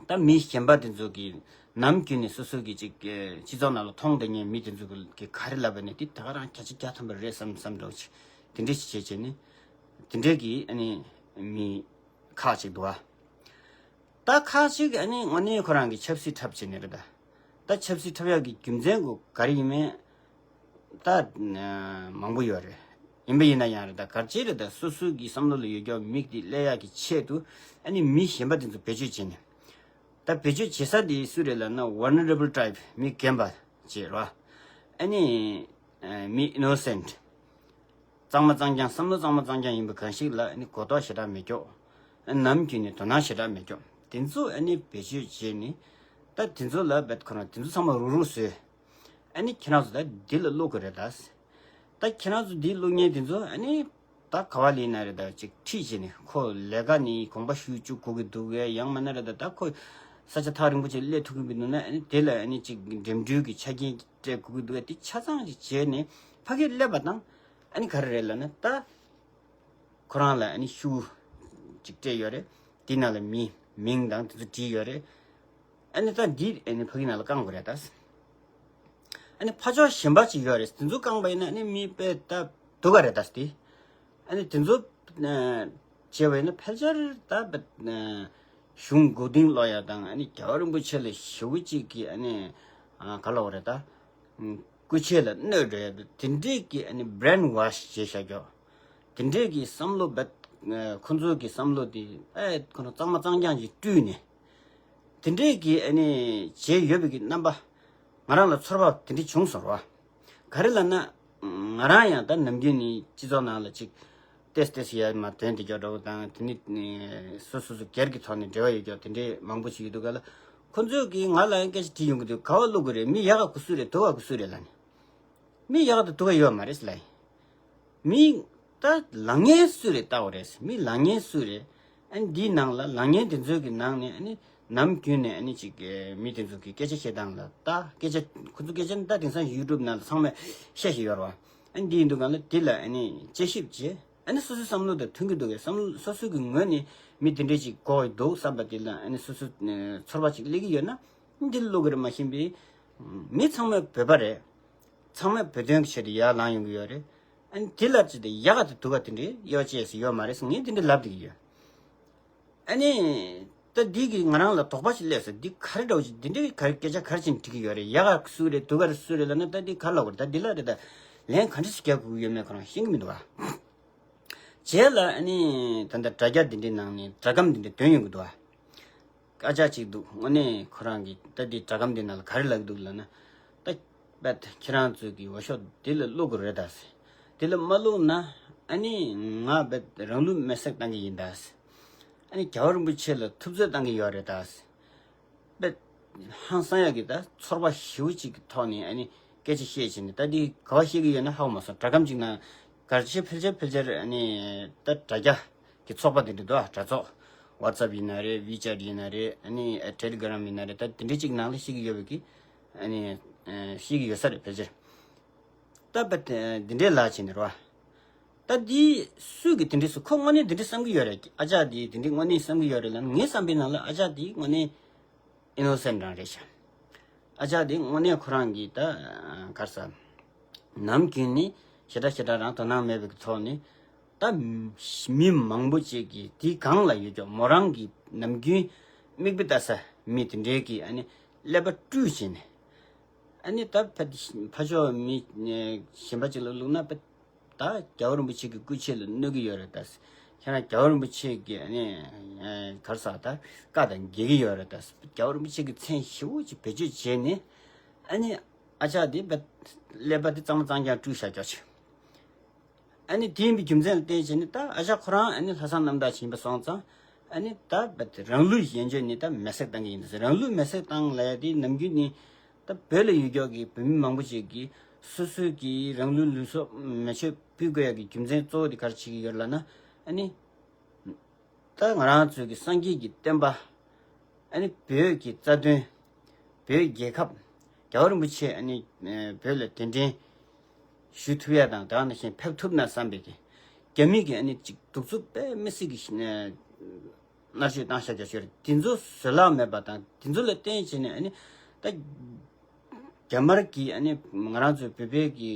ད་མི་གཞན་པ་དེ་ཚོ་གིས་ནམ་རྒྱུན་ནས་སོ་སོ་གི་ཅིག་སྤྱི་ཚོགས་ནང་ལ་མཐོང་བསྡད་མཁན་མི་དེ་ཚོ་གི་ག་རེ་ལབ་པ་ནས་དེ་ད་ག་རང་བརྒྱ་ཆ་བརྒྱ་ཐམ་པ་རེད་བསམ་བསམ་འདྲ་བོ་ཅིག་དེ་འདྲས་ཞིག་བྱས་བྱས་ནས་དེ་འདྲས་ཀྱི་ཨ་ནི་མི་ཁག་ཅིག་འདུག་ཨ། ད་ཁག་ཅིག་ཨ་ནི་དངོས་གནས་ཁོ་རང་གི་ཆབ་སྲིད་འཁྲབ་བྱས་ནས་རེད་ད། ད་ཆབ་སྲིད་འཁྲབ་ཡག་གི་རྒྱུ་མཚན་གོ་ག་རེ་ཡིན་མིན་ད་མང་པོ་ཡོད་རེད། ཡིན་པ་ཡིན་ན་ཡང་རེད་ད་ག་རེ་རེད་ད་སོ་སོ་གི་བསམ་བློ་ལ་ཡོད་རྒྱུ་མིག་དེ་སླེབས་ཡག་གི་ཆེད་དུ་ཨ་ནི་མི་གཞན་པ་དེ་ཚོ་བེད་སྤྱོད་བྱས་ནས། ད་བེད་སྤྱོད་བྱེད་ས་དེ་སུ་རེད་ལབ་ན་vulnerable type མི་རྒན་པ་བྱས་རོ། ཨ་ནི་མི་innocent གཙང་མ་གཙང་རྐྱང་བསམ་བློ་གཙང་མ་གཙང་རྐྱང་ཡིན་པ་གང་ཞིག་ལ་ནི་གོ་རྟོགས་ཞེ་དྲག་མེད་ཀྱོག་ནམ་རྒྱུན་ནས་དོ་སྣང་ཞེ་དྲག་མེད་ཀྱོག་དེ་ཚོ་ཨ་ནི་བེད་སྤྱོད་བྱས་ནས་ད་དེ་ཚོ་ལ་བེད་ཁོ་རང་དེ་ཚོ་ཚང་མ་རུག་རུག་བཟོས། ཨ་ནི་ཁྱེད་རང་ཚོ་ད་འདི་ལ་བླུག་གི་རེད་ད། ད་ཁྱེད་རང་ཚོ་འདི་བླུག་མཁན་དེ་ཚོ་ཨ་ནི་ད་ག་བ་ལ་ཡིན་ན་རེད་ད་ཅིག་ཁྲིད་བྱས་ནས་ཁོ་ལས་ཀ་ནི་གོམ་པ་ཤུགས་བཅུག་དགོས་ཀྱི་འདུག་གས་ཡང་མིན་ན་རེད་ད་ད་ཁོ་ ས་ཆ་ཐག་རིང་པོ་ཅིག་སླེབས་ཐུབ་ཀྱི་མི་འདུག་ན། ཨ་ནི་དེ་ལ་ཨ་ནི་ཅིག་འགྲིམ་འགྲུལ་གྱི་ཆ་རྐྱེན་སྤྲད་དགོས་ཀྱི་འདུག་ག། དེ་ཆ་ཚང་ཅིག་བྱས་ནས་ཕ་གིར་སླེབས་པ་དང་། ཨ་ནི་ག་རེ་རེད་ལབ་ན། ད་ཁོ་རང་ལ་ཨ་ནི་ཤུག་ཅིག་སྤྲད་ཡོད་རེད། དེ་ནང་ལ་མི་མིང་དང་དེ་ཚོ་བྲིས་ཡོད་རེད། ཨ་ནི་ད་འདི་ཨ་ནི་ཕ་གི་ནང་ལ་བསྐང་དགོས་རེད་ད། ཨ་ནི་ཕ་ཕྱོགས་གཞན་པ་ཅིག་ཡོད་རེད། དེ་ཚོ་བསྐངས་པ་ཡིན་ན་ཨ་ནི་མི་དཔེ་ད་སྡུག་ག་རེད་ད་སྟེ། ཨ་ནི་དེ་ཚོ་ཨ་བྱས་པ་ཡིན་ན་ཕལ་ཆེར་ད་ཨ་གཞུང་མགོ་རྟིང་སློག་ཡ་དང་། ཨ་ནི་རྒྱལ་བ་རིན་པོ་ཆེ་ལ་ཞེ་པོ་ཅིག་གི་ཨ་ནི་ཨ་ག་ལབ་དགོས་རེད་ད། སྐུ་ཆས་ལ་གནོད་འགྲོ་ཡ་དེ་འདྲས་ཀྱི་ཨ་ནི་brainwash་བྱས་བཞག་རྒྱུ། དེ་འདྲས་ཀྱི་བསམ་བློ་བེད། ཁོ་ཚོ་གི་བསམ་བློ་དེ་ཨེ་ཁོ་རང་གཙང་མ་གཙང་རྐྱང་ཅིག་བཀྲུས་ནས། དེ་འདྲས་ཀྱི་ཨ་ནི་བྱས་ཡོད་པའི་གི་རྣམ་པ། ང་རང་ལ་ཚོར་བ་དེ་འདྲས་བྱུང་སོང་ར། ག་རེ་ལབ་ན། ང་རང་ཡང་ད་ནམ་རྒྱུན་ནས་སྤྱི་ཚོགས་ནང་ལ་ཅིག་ཏེས་ཏེས་ཡར་མར་དོན་དེ་རྒྱག་འགྲོ་བ་དང་། དེ་ནི་སོ་སོ་སོ་སྒེར་གྱི་ཐོག་ནས་འབྲེལ་བ་ཡོད་རྒྱུ་དེ་འདྲས་མང་པོ་ཞིག་ཡོད་འདུག་ག་ལ། ཁོ་ཚོས་ཀྱིས་ང་ལ་ཡང་སྐད་ཆ་དྲིས་ཡོང་གི་འདུག། ག་བ་བླུག་གི་རེད། མི་ཡག་ག་ག་སུ་རེད། སྡུག་ག་ག་སུ་རེད་ལབ་ནས། མི་ཡག་དང་སྡུག་ག་ཡོད་མ་རེད་ལབ་ཡིན། མི་ད་ལངས་མཁན་སུ་རེད་ལྟ་བ་རེད། མི་ལངས་མཁན་སུ་རེད། ཨ་ནི་འདིའི་ནང་ལ་ལངས་མཁན་དེ་ཚོའི་གི་ནང་ནས་ཨ་ནི་ནམ་རྒྱུན་ནས་ཨ་ནི་ཅིག་མི་དེ་ཚོ་གི་སྐད་ཆ་བཤད་སྟངས་ལ་ད་སྐད་ཆ་ཁོ་ཚོ་སྐད་ཆ་ནི་ད་དེང་སང་ཡུ་ཊུབ་ནང་ལ་ཚང་མས་བཤད་བཞིན་ཡོད་རེད་བ། ཨ་ནི་འདི་ཡིན་དུས་གང་ལ་དེ་ལ་ཨ་ནི་དཔྱད་ཞིབ་བྱས། ཨ་ནི་སོ་སོའི་བསམ་བློ་དང་མཐུན་གྱི་འདུག་གས། བསམ་བློ་སོ་སོའི་གི་ངོས་ནས་མི་དེ་འདྲས་ཅིག་གོ་གི་འདུག་བསམ་པ་དེ་ལ་ཨ་ནི་སོ་སོ་ཚོར་བ་ཅིག་སླེབས་ཀྱི་ཡོད་ན། འདི་བླུག་གི་རེད། མ་ཤེས་པའི་མི་ཚང་མ་བོད་པ་རེད། ཚང་མས་བོད་དོན་གྱི་ཆེད་དུ་ཡར་ལངས་ཡོང་གི་ཡོད་རེད། ཨ་ནི་དེ་ལ་ཅི་སྟེ་ཡག་ག་དང་སྡུག་ག་དེ་འདྲའི་དབྱེ་བ་ཕྱེ་ས་ཡོད་མ་རེད་ཟེར་ངས་དེ་འདྲ་ལབ་བསྡད་ཀྱི་ཡོད། ཨ་ནི་ད་འདི་གིས་ང་རང་ལ་དོགས་པ་ཞིག་སླེབས་སོང་། འདི་ག་རེ་འདྲ་བོ་ཞིག་འདི་འདྲའི་ག་རེ་སྐད་ཆ་ག་རེ་བྱས་ནས་འགྲིག་གི་ཡོད་རེད། ཡག་ག་སུ་རེད། སྡུག་ག་སུ་རེད་ལབ་ན། ད་འདི་ག་རེ་ལབ་དགོས་རེད། ད་འདི་ལ་རེད། ད་ལན་ག་འདྲ་ཞིག་རྒྱག་དགོས་ཀྱི་ཡོད་མེད་ཁོ་རང་ཤེས་ཀྱི་མི་འདུག་ག། རྗེས་ལ་ཨ་ནི་ད་ལྟ་དྲ་རྒྱ་འདི་འདྲའི་ནང་ནས་སྒྲ་སྒམ་འདི་འདྲ་ཐོན་ཡོང་གི་འདུག་ག། ཨ་ཅག་ཅིག་འདུག། དངོས་གནས་ཁོ་རང་གིས་ད་འདི་སྒྲ་སྒམ་འདི་ནང་ལ་ག་རེ་ལབ་ཀྱི་འདུག་ལབ་ན། ད་རྦད་ཁྱེད་རང་ཚོས་ཀྱི་འོས་ཤོག་འདི་ལ་བླུག་དགོས་རེད་ད་ཟེར། འདི་ལ་མ་བླུག་ན་ཨ་ནི་ང་རྦད་རང་ལུས་མེར་སྲེག་བཏང་གི་ཡིན་ད་ཟེར། ཨ་ནི་རྒྱལ་བ་རིན་པོ་ཆེ་ལ་ཐུབ་ཚོད་བཏང་གི་ཡོད་རེད་ད་ཟེར། རྦད་ཧང་སང་ཡག་གི་ད་ཚོར་བ་ཞེ་པོ་ཅིག་གི་ཐོག་ནས་ཨ་ནི་སྐད་ཆ་བཤད་བྱས་ནས། ད་འདི་ག་བ་བཤད་ཀྱི་ཡོད་ན་ཧ་གོ་མ་སོང་། སྒྲ་སྒམ་ཅིག་ནང་ག་རེ་བྱས། ཕལ་ཆེར་ཕལ་ཆེར་ཨ་ནི་ད་དྲ་རྒྱ་གི་ཚོགས་པ་དེ་འདྲ་འདུག་ག། དྲ་ཚོགས་WhatsApp་ཡིན་ན་རེད། WeChat་ཡིན་ན་རེད། ཨ་ནི་Telegram་ཡིན་ན་རེད། ད་དེ་འདྲའི་ཅིག་ནང་ལ་བཤད་ཀྱི་ཡོད་པའི་གི་ཨ་ནི་བཤད་ཀྱི་ཡོད་ས་རེད་ཕལ་ཆེར། ད་རྦད་འདི་འདྲའི་ལབ་བྱས་ནས་རེད་བ། ད་འདི་སུས་ཀྱི་དེ་འདྲའི་སུ། ཁོ་དངོས་གནས་དེ་འདྲའི་བསམ་གྱི་ཡོད་རེད། ཨ་ཅག་འདི་དེ་འདྲའི་དངོས་གནས་བསམ་གྱི་ཡོད་རེད་ལབ་ན། ངའི་བསམ་པའི་ནང་ལ་ཨ་ཅག་འདི་དངོས་གནས་innocent་རང་རེད་ཤག། ཨ་ཅག་འདི་དངོས་གནས་ཁོ་རང་གིས་ད་ག་རེ་ཟེར། ནམ་རྒྱུན་ནས་ཞེ་དྲག་ཞེ་དྲག་རང་དོ་སྣང་མེད་པའི་ཐོག་ནས། ད་མི་མང་པོ་ཅིག་གིས་དེའི་སྒང་ལ་ཡོད་ཀྱང་མོ་རང་གི་ནམ་རྒྱུན་མིག་དཔེ་ལྟ་ས་མི་དེ་འདྲའི་གི་ཨ་ནི་ཀླད་པ་བཀྲུས་བྱས་ནས། ཨ་ནི་ད་ཕ་ཕ་ཕྱོགས་མི་གཞན་པ་ཅིག་ལ་བླུགས་ན། ད་རྒྱལ་བ་རིན་པོ་ཆེ་གི་སྐུ་ཆས་ལ་གནོད་ཀྱི་ཡོད་རེད་ད། ཁྱེད་རང་རྒྱལ་བ་རིན་པོ་ཆེ་གི་ཨ་ནི་ག་རེ་ཟེར། ད་བཀའ་དང་འགལ་གྱི་ཡོད་རེད་ད། རྒྱལ་བ་རིན་པོ་ཆེ་གི་མཚན་ཞེ་པོ་ཅིག་བེད་སྤྱོད་བྱས་ནས། ཨ་ནི་ཨ་ཅག་དེ་རྦད་ཀླད་པ་དེ་གཙང་མ་གཙང་རྐྱང་བཀྲུས་བཞག་རྒྱུ་ཅིག། ཨ་ནི་དེ་ཡིན་པའི་རྒྱུ་མཚན་ལ་བརྟེན་བྱས་ནས། ད་ཨ་ཅག་ཁོ་རང་ཨ་ནི་ལྷག་བསམ་རྣམ་དག་ཅིག་ཡིན་པ་སོང་ཙང་། ཨ་ནི་ད་རྦད་རང་ལུས་ཡན་ཆད་ནས་ད་མེར་སྲེག་བཏང་གི་ཡིན་ཟེར། རང་ལུས་མེར་སྲེག་བཏང་ལབ་ཡ་དེ་ནམ་རྒྱུན་ནས་ད་བོད་ལ་ཡོད་ཀྱོག་གི་བོད་མི་མང་པོ་ཅིག་གིས་སོ་སོའི་གི་རང་ལུས་ལུས་སྲོག་མེ་མཆོད་ཕུལ་དགོས་ཡ་གི་རྒྱུ་མཚན་གཙོ་བོ་དེ་ག་རེ་བྱེད་ཀྱི་ཡོད་ལབ་ན། ཨ་ནི་ད་ང་རང་ཚོའི་གི་སངས་རྒྱས་ཀྱི་བསྟན་པ། ཨ་ནི་བོད་ཀྱི་རྩ་དོན། བོད་རྒྱལ་ཁབ། རྒྱལ་བ་རིན་པོ་ཆེ་ཨ་ནི་བོད་ལ་གདན་འདྲེན་ཞུ་ཐུབ་ཡ་དང་། དེ་ནང་བཞིན་ཕེབས་ཐུབ་ན་བསམ་པའི་གི་རྒྱ་མི་གི་ཨ་ནི་ཅིག་གདུག་རྩུབ་དཔེ་མི་སྲིད་ཀྱི་མནར་གཅོད་བཏང་བཞག་རྒྱུ་ཞིག་རེད། དེ་ཚོ་བཟོད་གླགས་མེད་པ་དང་། དེ་ཚོ་ལ་བརྟེན་བྱས་ནས་ཨ་ནི་ད་རྒྱ་དམར་གྱིས་ཨ་ནི་ང་རང་ཚོའི་བོད་པའི་གི་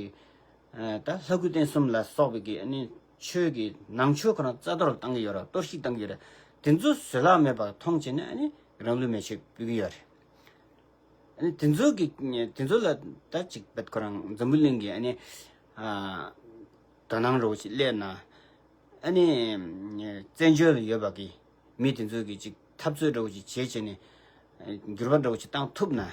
ད་ལྷ་སྐུ་རྟེན་གསུམ་ལ་སོགས་པའི་གི་ཨ་ནི་ཆོས་ཀྱི་ནང་ཆོས་ཁོ་རང་རྩ་གཏོར་བཏང་གི་ཡོད་རེད། གཏོར་བཤིག་བཏང་གི་ཡོད་རེད། དེ་ཚོ་བཟོད་གླགས་མེད་པ་མཐོང་བྱས་ནས་ཨ་ནི་རང་ལུས་མེ་མཆོད་ཕུལ་གི་ཡོད་རེད། ཨ་ནི་དེ་ཚོ་གི་དེ་ཚོ་ལ་ད་ཅིག་རྦད་ཁོ་རང་འཛམ་བུ་གླིང་གི་ཨ་ནི་ཨ་དོ་སྣང་རོགས་ཅིག་སླེབས་ན། ཨ་ནི་བཙན་བྱོལ་ལ་ཡོད་པ་གི་མི་དེ་ཚོ་གི་ཅིག་འཐབ་རྩོད་རོགས་ཅིག་བྱེད་བྱས་ནས། འགྱུར་བ་འདྲ་བོ་ཅིག་བཏང་ཐུབ་ན།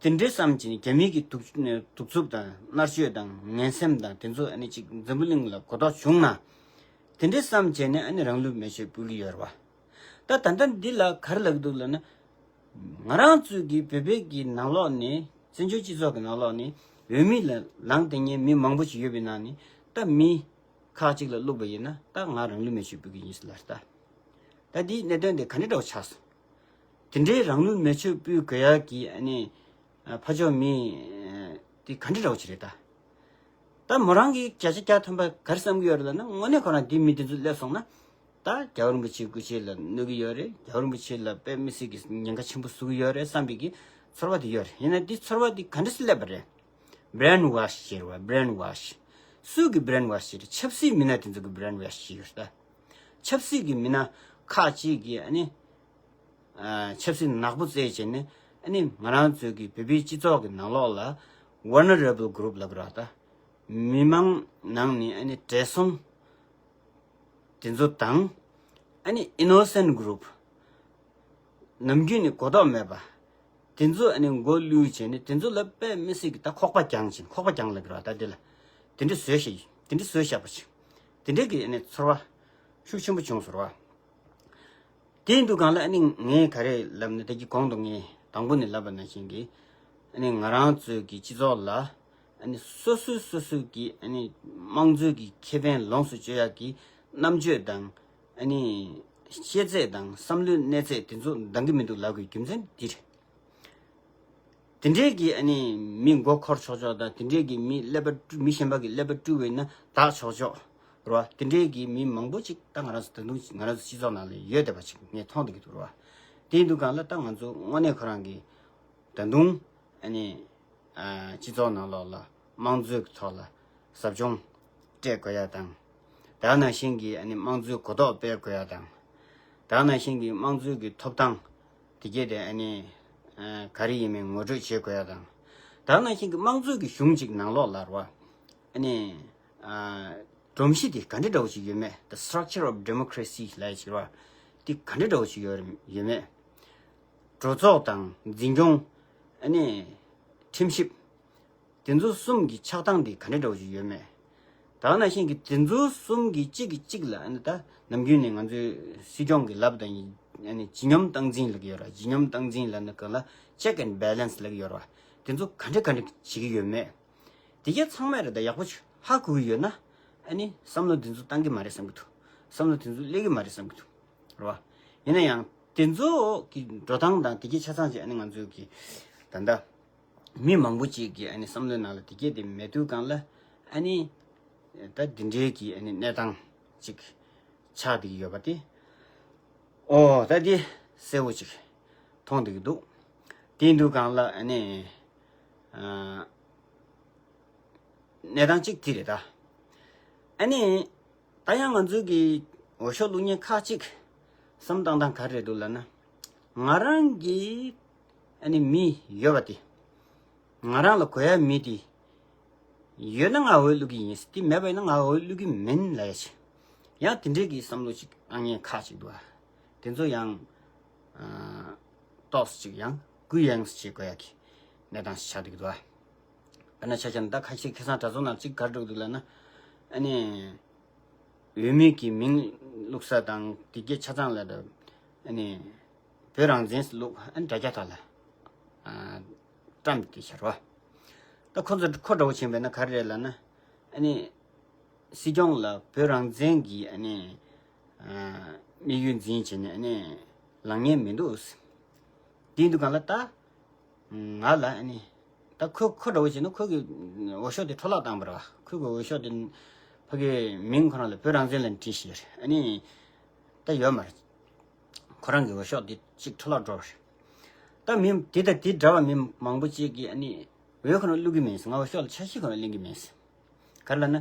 དེ་འདྲའི་བསམ་གྱིས་ནི་རྒྱ་མི་གི་གདུག་གདུག་རྩུབ་དང་མནར་གཅོད་དང་ངན་སེམས་དང་དེ་ཚོ་ཨ་ནི་ཅིག་འཛམ་བུ་གླིང་ལ་གོ་རྟོགས་བྱུང་ན། དེ་འདྲའི་བསམ་བྱས་ནས་ཨ་ནི་རང་ལུས་མེ་མཆོད་ཕུལ་གྱི་ཡོད་རེད་བ། ད་ད་ལྟ་འདི་ལ་ག་རེ་ལབ་ཀྱི་འདུག་ལབ་ན། ང་རང་ཚོའི་གི་བོད་པའི་གི་ནང་ལོགས་ནས། བཙན་བྱོལ་སྤྱི་ཚོགས་ཀྱི་ནང་ལོགས་ནས་འོས་མི་ལ་ལངས་བསྡད་མཁན་མི་མང་པོ་ཞིག་ཡོད་པའི་ནང་ནས། ད་མི་ཁག་ཅིག་ལ་བླུགས་པ་ཡིན་ན། ད་ང་རང་ལུས་མེ་མཆོད་ཕུལ་གྱི་ཡིན་ཟེར་ལབ་རེད་ད། ད་འདིའི་གནད་དོན་དེ་ག་འདྲ་འདྲ་བོ་ཆགས་སོང་། དེ་འདྲའི་རང་ལུས་མེ་མཆོད་ཕུལ་དགོས་ཡག་གི་ཨ་ནི་ཕར་ཕྱོགས་མི་དེ་ག་འདྲ་འདྲ་བོ་ཅིག་རེད་ད། ད་མོ་རང་གིས་བརྒྱ་ཆ་བརྒྱ་ཐམ་པ་ག་རེ་བསམ་གྱི་ཡོད་རེད་ལབ་ན། དངོས་གནས་ཁོ་རང་འདི་མི་དེ་ཚོ་སླེབས་སོང་ན། ད་རྒྱལ་བ་རིན་པོ་ཆེའི་སྐུ་ཕྱྭ་ལ་གནོད་ཀྱི་ཡོད་རེད། རྒྱལ་བ་རིན་པོ་ཆེ་ལ་དཔེ་མི་སྲིད་ཀྱི་ཉེན་ཁ་ཆེན་པོ་བཟོ་གི་ཡོད་རེད་བསམ་པའི་གི་ཚོར་བ་དེ་ཡོད་རེད། ཡིན་ན་འདི་ཚོར་བ་དེ་ག་འདྲ་སེ་སླེབས་པ་རེད། brainwash་ཟེར་བ། brainwash། སུ་གི་brainwash་ཟེར། ཆབ་སྲིད་མི་སྣ་དེ་ཚོ་གི་brainwash་ཟེར་ད། ཆབ་སྲིད་ཀྱི་མི་སྣ་ཁག་ཅིག་གིས་ཨ་ནི་ཨ་ཆབ་སྲིད་ནག་པོ་རྩེད་བྱས་ནས། ཨ་ནི་ང་རང་ཚོའི་གི་བོད་པའི་སྤྱི་ཚོགས་ཀྱི་ནང་ལོགས་ལ་vulnerable group་ལབ་ཀྱི་རེད་ད། མི་མང་ནང་ནས་ཨ་ནི་བགྲེས་སོང་དེ་ཚོ་དང་། ཨ་ནི་innocent group། ནམ་རྒྱུན་ནས་གོ་རྟོགས་མེད་པ་དེ་ཚོ་ཨ་ནི་མགོ་བསླུས་བྱས་ནས། དེ་ཚོ་ལ་དཔེ་མི་སྲིད་ཀྱི་ད་ཁོག་པ་བརྒྱངས་བྱས། ཁོག་པ་བརྒྱངས་ལབ་ཀྱི་རེད་ད། དེ་ལ་དེ་འདྲ་བཟོས་བཞག་དེ་འདྲ་བཟོས་བཞག་པ་ཅིག་དེ་འདྲ་གི་ཨ་ནི་ཚོར་བ་ཤུགས་ཆེན་པོ་བྱུང་སོང་བ། དེ་ཡིན་དུས་སྒང་ལ་ཨ་ནི་ངས་ག་རེ་ལབ་ན། དེ་གི་གོང་དུ་ངས་དང་པོ་ནས་ལབ་པ་ནང་བཞིན་གྱི། ཨ་ནི་ང་རང་ཚོའི་གི་སྤྱི་ཚོགས་ལ་ཨ་ནི་སོ་སོས་སོ་སོའི་གི་ཨ་ནི་དམངས་གཙོའི་གི་ཁེ་ཕན་ལོངས་སུ་སྤྱོད་ཡག་གི་རྣམ་དཔྱོད་དང་། ཨ་ནི་ཤེས་ཚད་དང་བསམ་བློའི་གནས་ཚད་དེ་ཚོ་འདང་གི་མི་འདུག་ལབ་དགོས་རྒྱུ་མཚན་འདི་རེད། དེ་འདྲའི་གི་ཨ་ནི་མི་མགོ་འཁོར་ཆོག་ཆོག་དང་། དེ་འདྲའི་གི་མི་ཀླད་པ་དཀྲུག་མི་གཞན་པ་གི་ཀླད་པ་དཀྲུག་པ་ཡིན་ན་བདག་ཆོག་ཆོག་རེད་བ། དེ་འདྲའི་གི་མི་མང་པོ་ཅིག་ད་ང་རང་ཚོ་ད་དུང་ང་རང་ཚོ་སྤྱི་ཚོགས་ནང་ལ་ཡོད་བསྡད་པ་ཅིག་ངས་མཐོང་བསྡད་ཀྱི་འདུག་རེད་བ། དེ་ཡིན་དུས་སྒང་ལ་ད་ང་ཚོ་དངོས་གནས་ཁོ་རང་གི་ད་དུང་ཨ་ནི་ཨ་སྤྱི་ཚོགས་ནང་ལོགས་ལ་དམངས་གཙོའི་ཐོག་ལ་ཟབ་སྦྱོང་སྤྲད་དགོས་ཡ་དང་། དེ་ནང་བཞིན་གྱི་ཨ་ནི་དམངས་གཙོའི་གོ་རྟོགས་སྤེལ་དགོས་ཡ་དང་། དེ་ནང་བཞིན་གྱི་དམངས་གཙོའི་གི་ཐོབ་ཐང་དེ་གས་དེ་ཨ་ནི་ཨ་ག་རེ་ཡིན་མིན་ངོ་སྤྲོད་བྱེད་དགོས་ཡ་དང་། དེ་ནང་བཞིན་གྱི་དམངས་གཙོའི་གི་གཞུང་གཅིག་ནང་ལོགས་ལ་རེད་བ། ཨ་ནི་ཨ་སྒྲོམ་གཞི་དེ་ག་འདྲ་འདྲ་བོ་ཞིག་ཡོད་མེད། The structure of democracy་ལབ་ཡ་ཅིག་རེད་བ། དེ་ག་འདྲ་འདྲ་བོ་ཞིག་ཡོད་ཡོད་མེད། གྲོས་ཚོགས་དང་འཛིན་སྐྱོང་། ཨ་ནི་ཁྲིམས་ཞིབ། དེ་ཚོ་གསུམ་གྱི་ཆགས་སྟངས་དེ་ག་འདྲ་འདྲ་བོ་ཞིག་ཡོད་མེད། དེ་ནང་བཞིན་གྱི་དེ་ཚོ་གསུམ་གྱི་གཅིག་གིས་གཅིག་ལ་ཨ་ནི་ད་ནམ་རྒྱུན་ནས་ང་ཚོའི་སྲིད་སྐྱོང་གི་ལབ་དང་ཡིན། ཨ་ནི་ལྗིད་སྙོམས་སྟངས་འཛིན་ལབ་ཀྱི་ཡོད་རེད། ལྗིད་སྙོམས་སྟངས་འཛིན་ལབ་ན་གང་ལ་check and balance་ལབ་ཀྱི་ཡོད་རེད། དེ་ཚོ་ག་འདྲ་ག་འདྲ་བྱེད་ཀྱི་ཡོད་མེད། དེ་གས་ཚང་མས་རེད་ད། ཡག་པོ་ཧ་གོ་གི་ཡོད་ན། ཨ་ནི་བསམ་བློ་དེ་ཚོ་བཏང་གི་མ་རེད་བསམ་གྱི་འདུག་བསམ་བློ་དེ་ཚོ་སླེབས་ཀྱི་མ་རེད་བསམ་གྱི་འདུག་རེད་བ། ཡིན་ན་ཡང་དེ་ཚོ་གི་འགྲོ་སྟངས་དང་དེ་གས་ཆ་ཚང་ཅིག་ཨ་ནི་ང་ཚོའི་གི་ད་ལྟ་མི་མང་པོ་ཅིག་གི་ཨ་ནི་བསམ་བློའི་ནང་ལ་དེ་གས་དེ་མེད་དུས་སྒང་ལ། ཨ་ནི་ད་འདི་འདྲའི་གི་ཨ་ནི་གནས་སྟངས་ཅིག་ཆགས་བསྡད་ཀྱི་ཡོད་པ་དེ། ཨོ་ད་འདི་གསལ་བོ་ཅིག་མཐོང་བསྡད་ཀྱི་འདུག་དེ་ཡིན་དུས་སྒང་ལ་ཨ་ནི་ཨ་གནས་སྟངས་གཅིག་དེ་རེད་ད། ཨ་ནི་ད་ཡང་ང་ཚོའི་གི་འོས་ཤོག་བླུག་མཁན་ཁག་ཅིག་བསམ་བཏང་སྟངས་ག་རེ་འདུག་ལབ་ན། ང་རང་གི་ཨ་ནི་མི་ཡོད་པ་དེ། ང་རང་ལ་དགོས་ཡ་མི་དེ་ཡོད་ན་ང་འོས་བླུག་གི་ཡིན། དེ་མེད་པ་ཡིན་ན་ང་འོས་བླུག་གི་མིན་ལབ་ཡ་ཞིག་ཡང་དེ་འདྲའི་གི་བསམ་བློ་ཅིག་བཏང་མཁན་ཁག་ཅིག་འདུག་ཨ། དེ་ཚོ་ཡང་ཨ་ཏོག་ཙམ་ཅིག་ཡང་གུ་ཡངས་བྱེད་དགོས་ཡ་གི་གནས་སྟངས་ཤིག་ཆགས་བསྡད་ཀྱི་འདུག་ཨ། དཔེར་ན་ཆ་བཞག་ན་ད་ཁ་ཤས་ཁ་སང་གྲྭ་ཚང་ནང་གཅིག་ག་རེ་འགྲོ་གི་འདུག་ལབ་ན། ཨ་ནི་འོས་མི་གི་མིང་བླུགས་ས་དང་དེ་གས་ཆ་ཚང་ལ་ད་ཨ་ནི་བོད་རང་བཙན་བླུགས། ཨ་ནི་དྲ་རྒྱ་ཐོག་ལ་ཨ་བཀྲམ་སྟེ་བཞག་རོགས། ད་ཁོ་ཚོ་ཁོ་འདྲ་བོ་ཕྱིན་པས་ན་ག་རེ་རེད་ལབ་ན། ཨ་ནི་སྲིད་སྐྱོང་ལ་བོད་རང་བཙན་གྱི་ཨ་ནི་ཨ་དམིགས་ཡུལ་འཛིན་བྱས་ནས་ཨ་ནི་ལངས་མཁན་མི་འདུག་དེ་ཡིན་དུས་སྒང་ལ་ད་ང་ལ་ཨ་ནི་ད་ཁོ་ཁོ་འདྲ་བོ་བྱས་ན་ཁོ་གི་འོས་ཤོག་དེ་འཕྲོ་བརླག་བཏང་བ་རེད་བ། ཁོ་གི་འོས་ཤོག་དེ་ཕ་གི་མིང་ཁོ་རང་ལ་བོད་རང་བཙན་ལབ་བྲིས་ཤག་ཨ་ནི་ད་ཡོད་མ་རེད། ཁོ་རང་གི་འོས་ཤོག་དེ་གཅིག་འཕྲོ་བརླག་འགྲོ་བ་རེད། ད་མི་དེ་དང་དེ་འདྲ་བ་མི་མང་པོ་ཅིག་གིས་ཨ་ནི་འོས་ཁོ་རང་བླུག་གི་མེད། ང་འོས་ཤོག་ལ་ཆ་ཤས་ཁོ་རང་ལེན་གི་མེད། ག་རེ་ལབ་ན།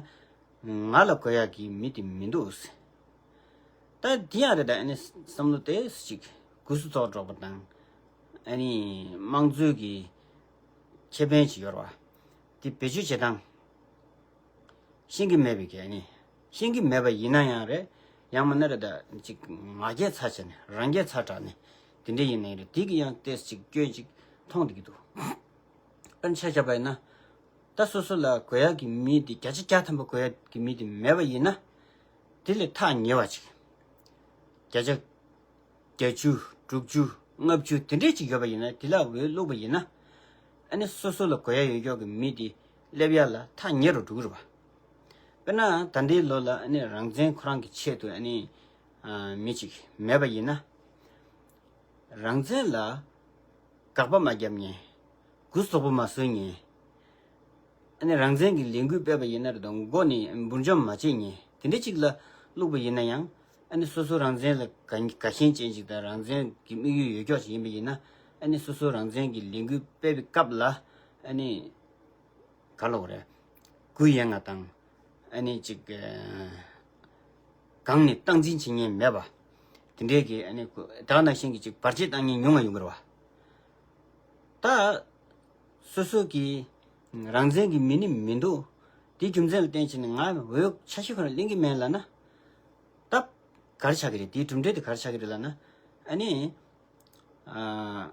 ང་ལ་དགོས་ཡག་གི་མི་དེ་མི་འདུག་ད་དེ་ཡང་རེད་ད། ཨ་ནི་བསམ་བློ་དེ་ཅིག་གུ་སུ་ཚོགས་འགྲོ་བ་དང་། ཨ་ནི་དམངས་གཙོའི་གི་ཁེ་ཕན་ཅིག་ཡོད་རེད་བ། དེ་བེད་སྤྱོད་བྱེད་སྟངས་ཤེས་ཀྱི་མེད་པའི་གི། ཨ་ནི་ཤེས་ཀྱི་མེད་པ་ཡིན་ན་ཡང་རེད། ཡང་མིན་ན་རེད་ད་ཅིག་ང་རྒྱལ་ཚ་བྱས་ནས་རང་རྒྱལ་ཚ་དྲགས་ནས་དེ་འདྲ་ཡིན་ན་ཡང་རེད། དེ་གི་ཡང་ཏོག་ཙམ་ཅིག་སྐྱོན་ཅིག་མཐོང་བསྡད་ཀྱི་འདུག་ཨ་ནི་ཆ་བཞག་པ་ཡིན་ན། ད་སོ་སོ་ལ་དགོས་ཡག་གི་མི་དེ་བརྒྱ་ཆ་བརྒྱ་ཐམ་པ་དགོས་ཡག་གི་མི་དེ་མེད་པ་ཡིན་ན། དེ་ལས་ཐག་ཉེ་བ་ཅིག་བརྒྱ་ཆ་བརྒྱད་ཅུ་དྲུག་ཅུ་ལྔ་བཅུ་དེ་འདྲས་ཅིག་ཡོད་པ་ཡིན་ན། དེ་ལ་འོས་བླུགས་པ་ཡིན་ན། ཨ་ནི་སོ་སོ་ལ་དགོས་ཡག་ཡོད་ཀྱོག་གི་མི་དེ་སླེབས་ཡག་ལ་ཐག་ཉེ་རུ་འགྲོ་གི་རེད་བ། དཔེར་ན་ད་ལྟའི་ལོ་ལ་ཨ་ནི་རང་བཙན་ཁོ་རང་གི་ཆེད་དུ་ཨ་ནི་ཨ་མི་ཅིག་མེད་པ་ཡིན་ན། རང་བཙན་ལ་དགག་པ་མ་བརྒྱབ་མཁན། གུ་དོག་པོ་མ་བཟོས་མཁན། ཨ་ནི་རང་བཙན་གྱི་ལས་འགུལ་སྤེལ་བ་ཡིན་ན་རེད་དང་མགོ་ནས་འབུར་འཇོམས་མ་བྱེད་མཁན་དེ་འདྲ་ཅིག་ལ་བླུགས་པ་ཡིན་ན་ཡང་། ཨ་ནི་སོ་སོ་རང་བཙན་ལ་དགའ་དགའ་ཞེན་ཅན་ཅིག་དང་རང་བཙན་གྱི་དམིགས་ཡུལ་ཡོད་ཀྱོག་ཅིག་ཡིན་པ་ཡིན་ན། ཨ་ནི་སོ་སོ་རང་བཙན་གྱི་ལས་འགུལ་སྤེལ་བའི་སྐབས་ལ་ཨ་ནི། ག་ལབ་དགོས་རེད། གུ་ཡངས་པ་དང་། ཨ་ནི་ཅིག་ཨ། གང་ནས་སྟངས་འཛིན་བྱེད་མཁན་མེད་པ། དེ་འདྲའི་གི་ཨ་ནི་གུ་ད་ག་ནང་བཞིན་གྱི་ཅིག་བར་ཆད་བཏང་མཁན་ཉུང་ང་ཡོང་གི་རེད་བ། ད། སོ་སོ་གི་རང་བཙན་གྱི་མི་ནི་མི་འདུག་དེའི་རྒྱུ་མཚན་ལ་བརྟེན་བྱས་ནས་ང་འོས་ཆ་ཤས་ཁོ་ན་ལེན་གྱི་མེད་ལབ་ན། ད། ག་རེ་ཆགས་ཀྱི་རེད། དེའི་གྲུབ་འབྲས་དེ་ག་རེ་ཆགས་ཀྱི་རེད་ལབ་ན། ཨ་ནི། ཨ།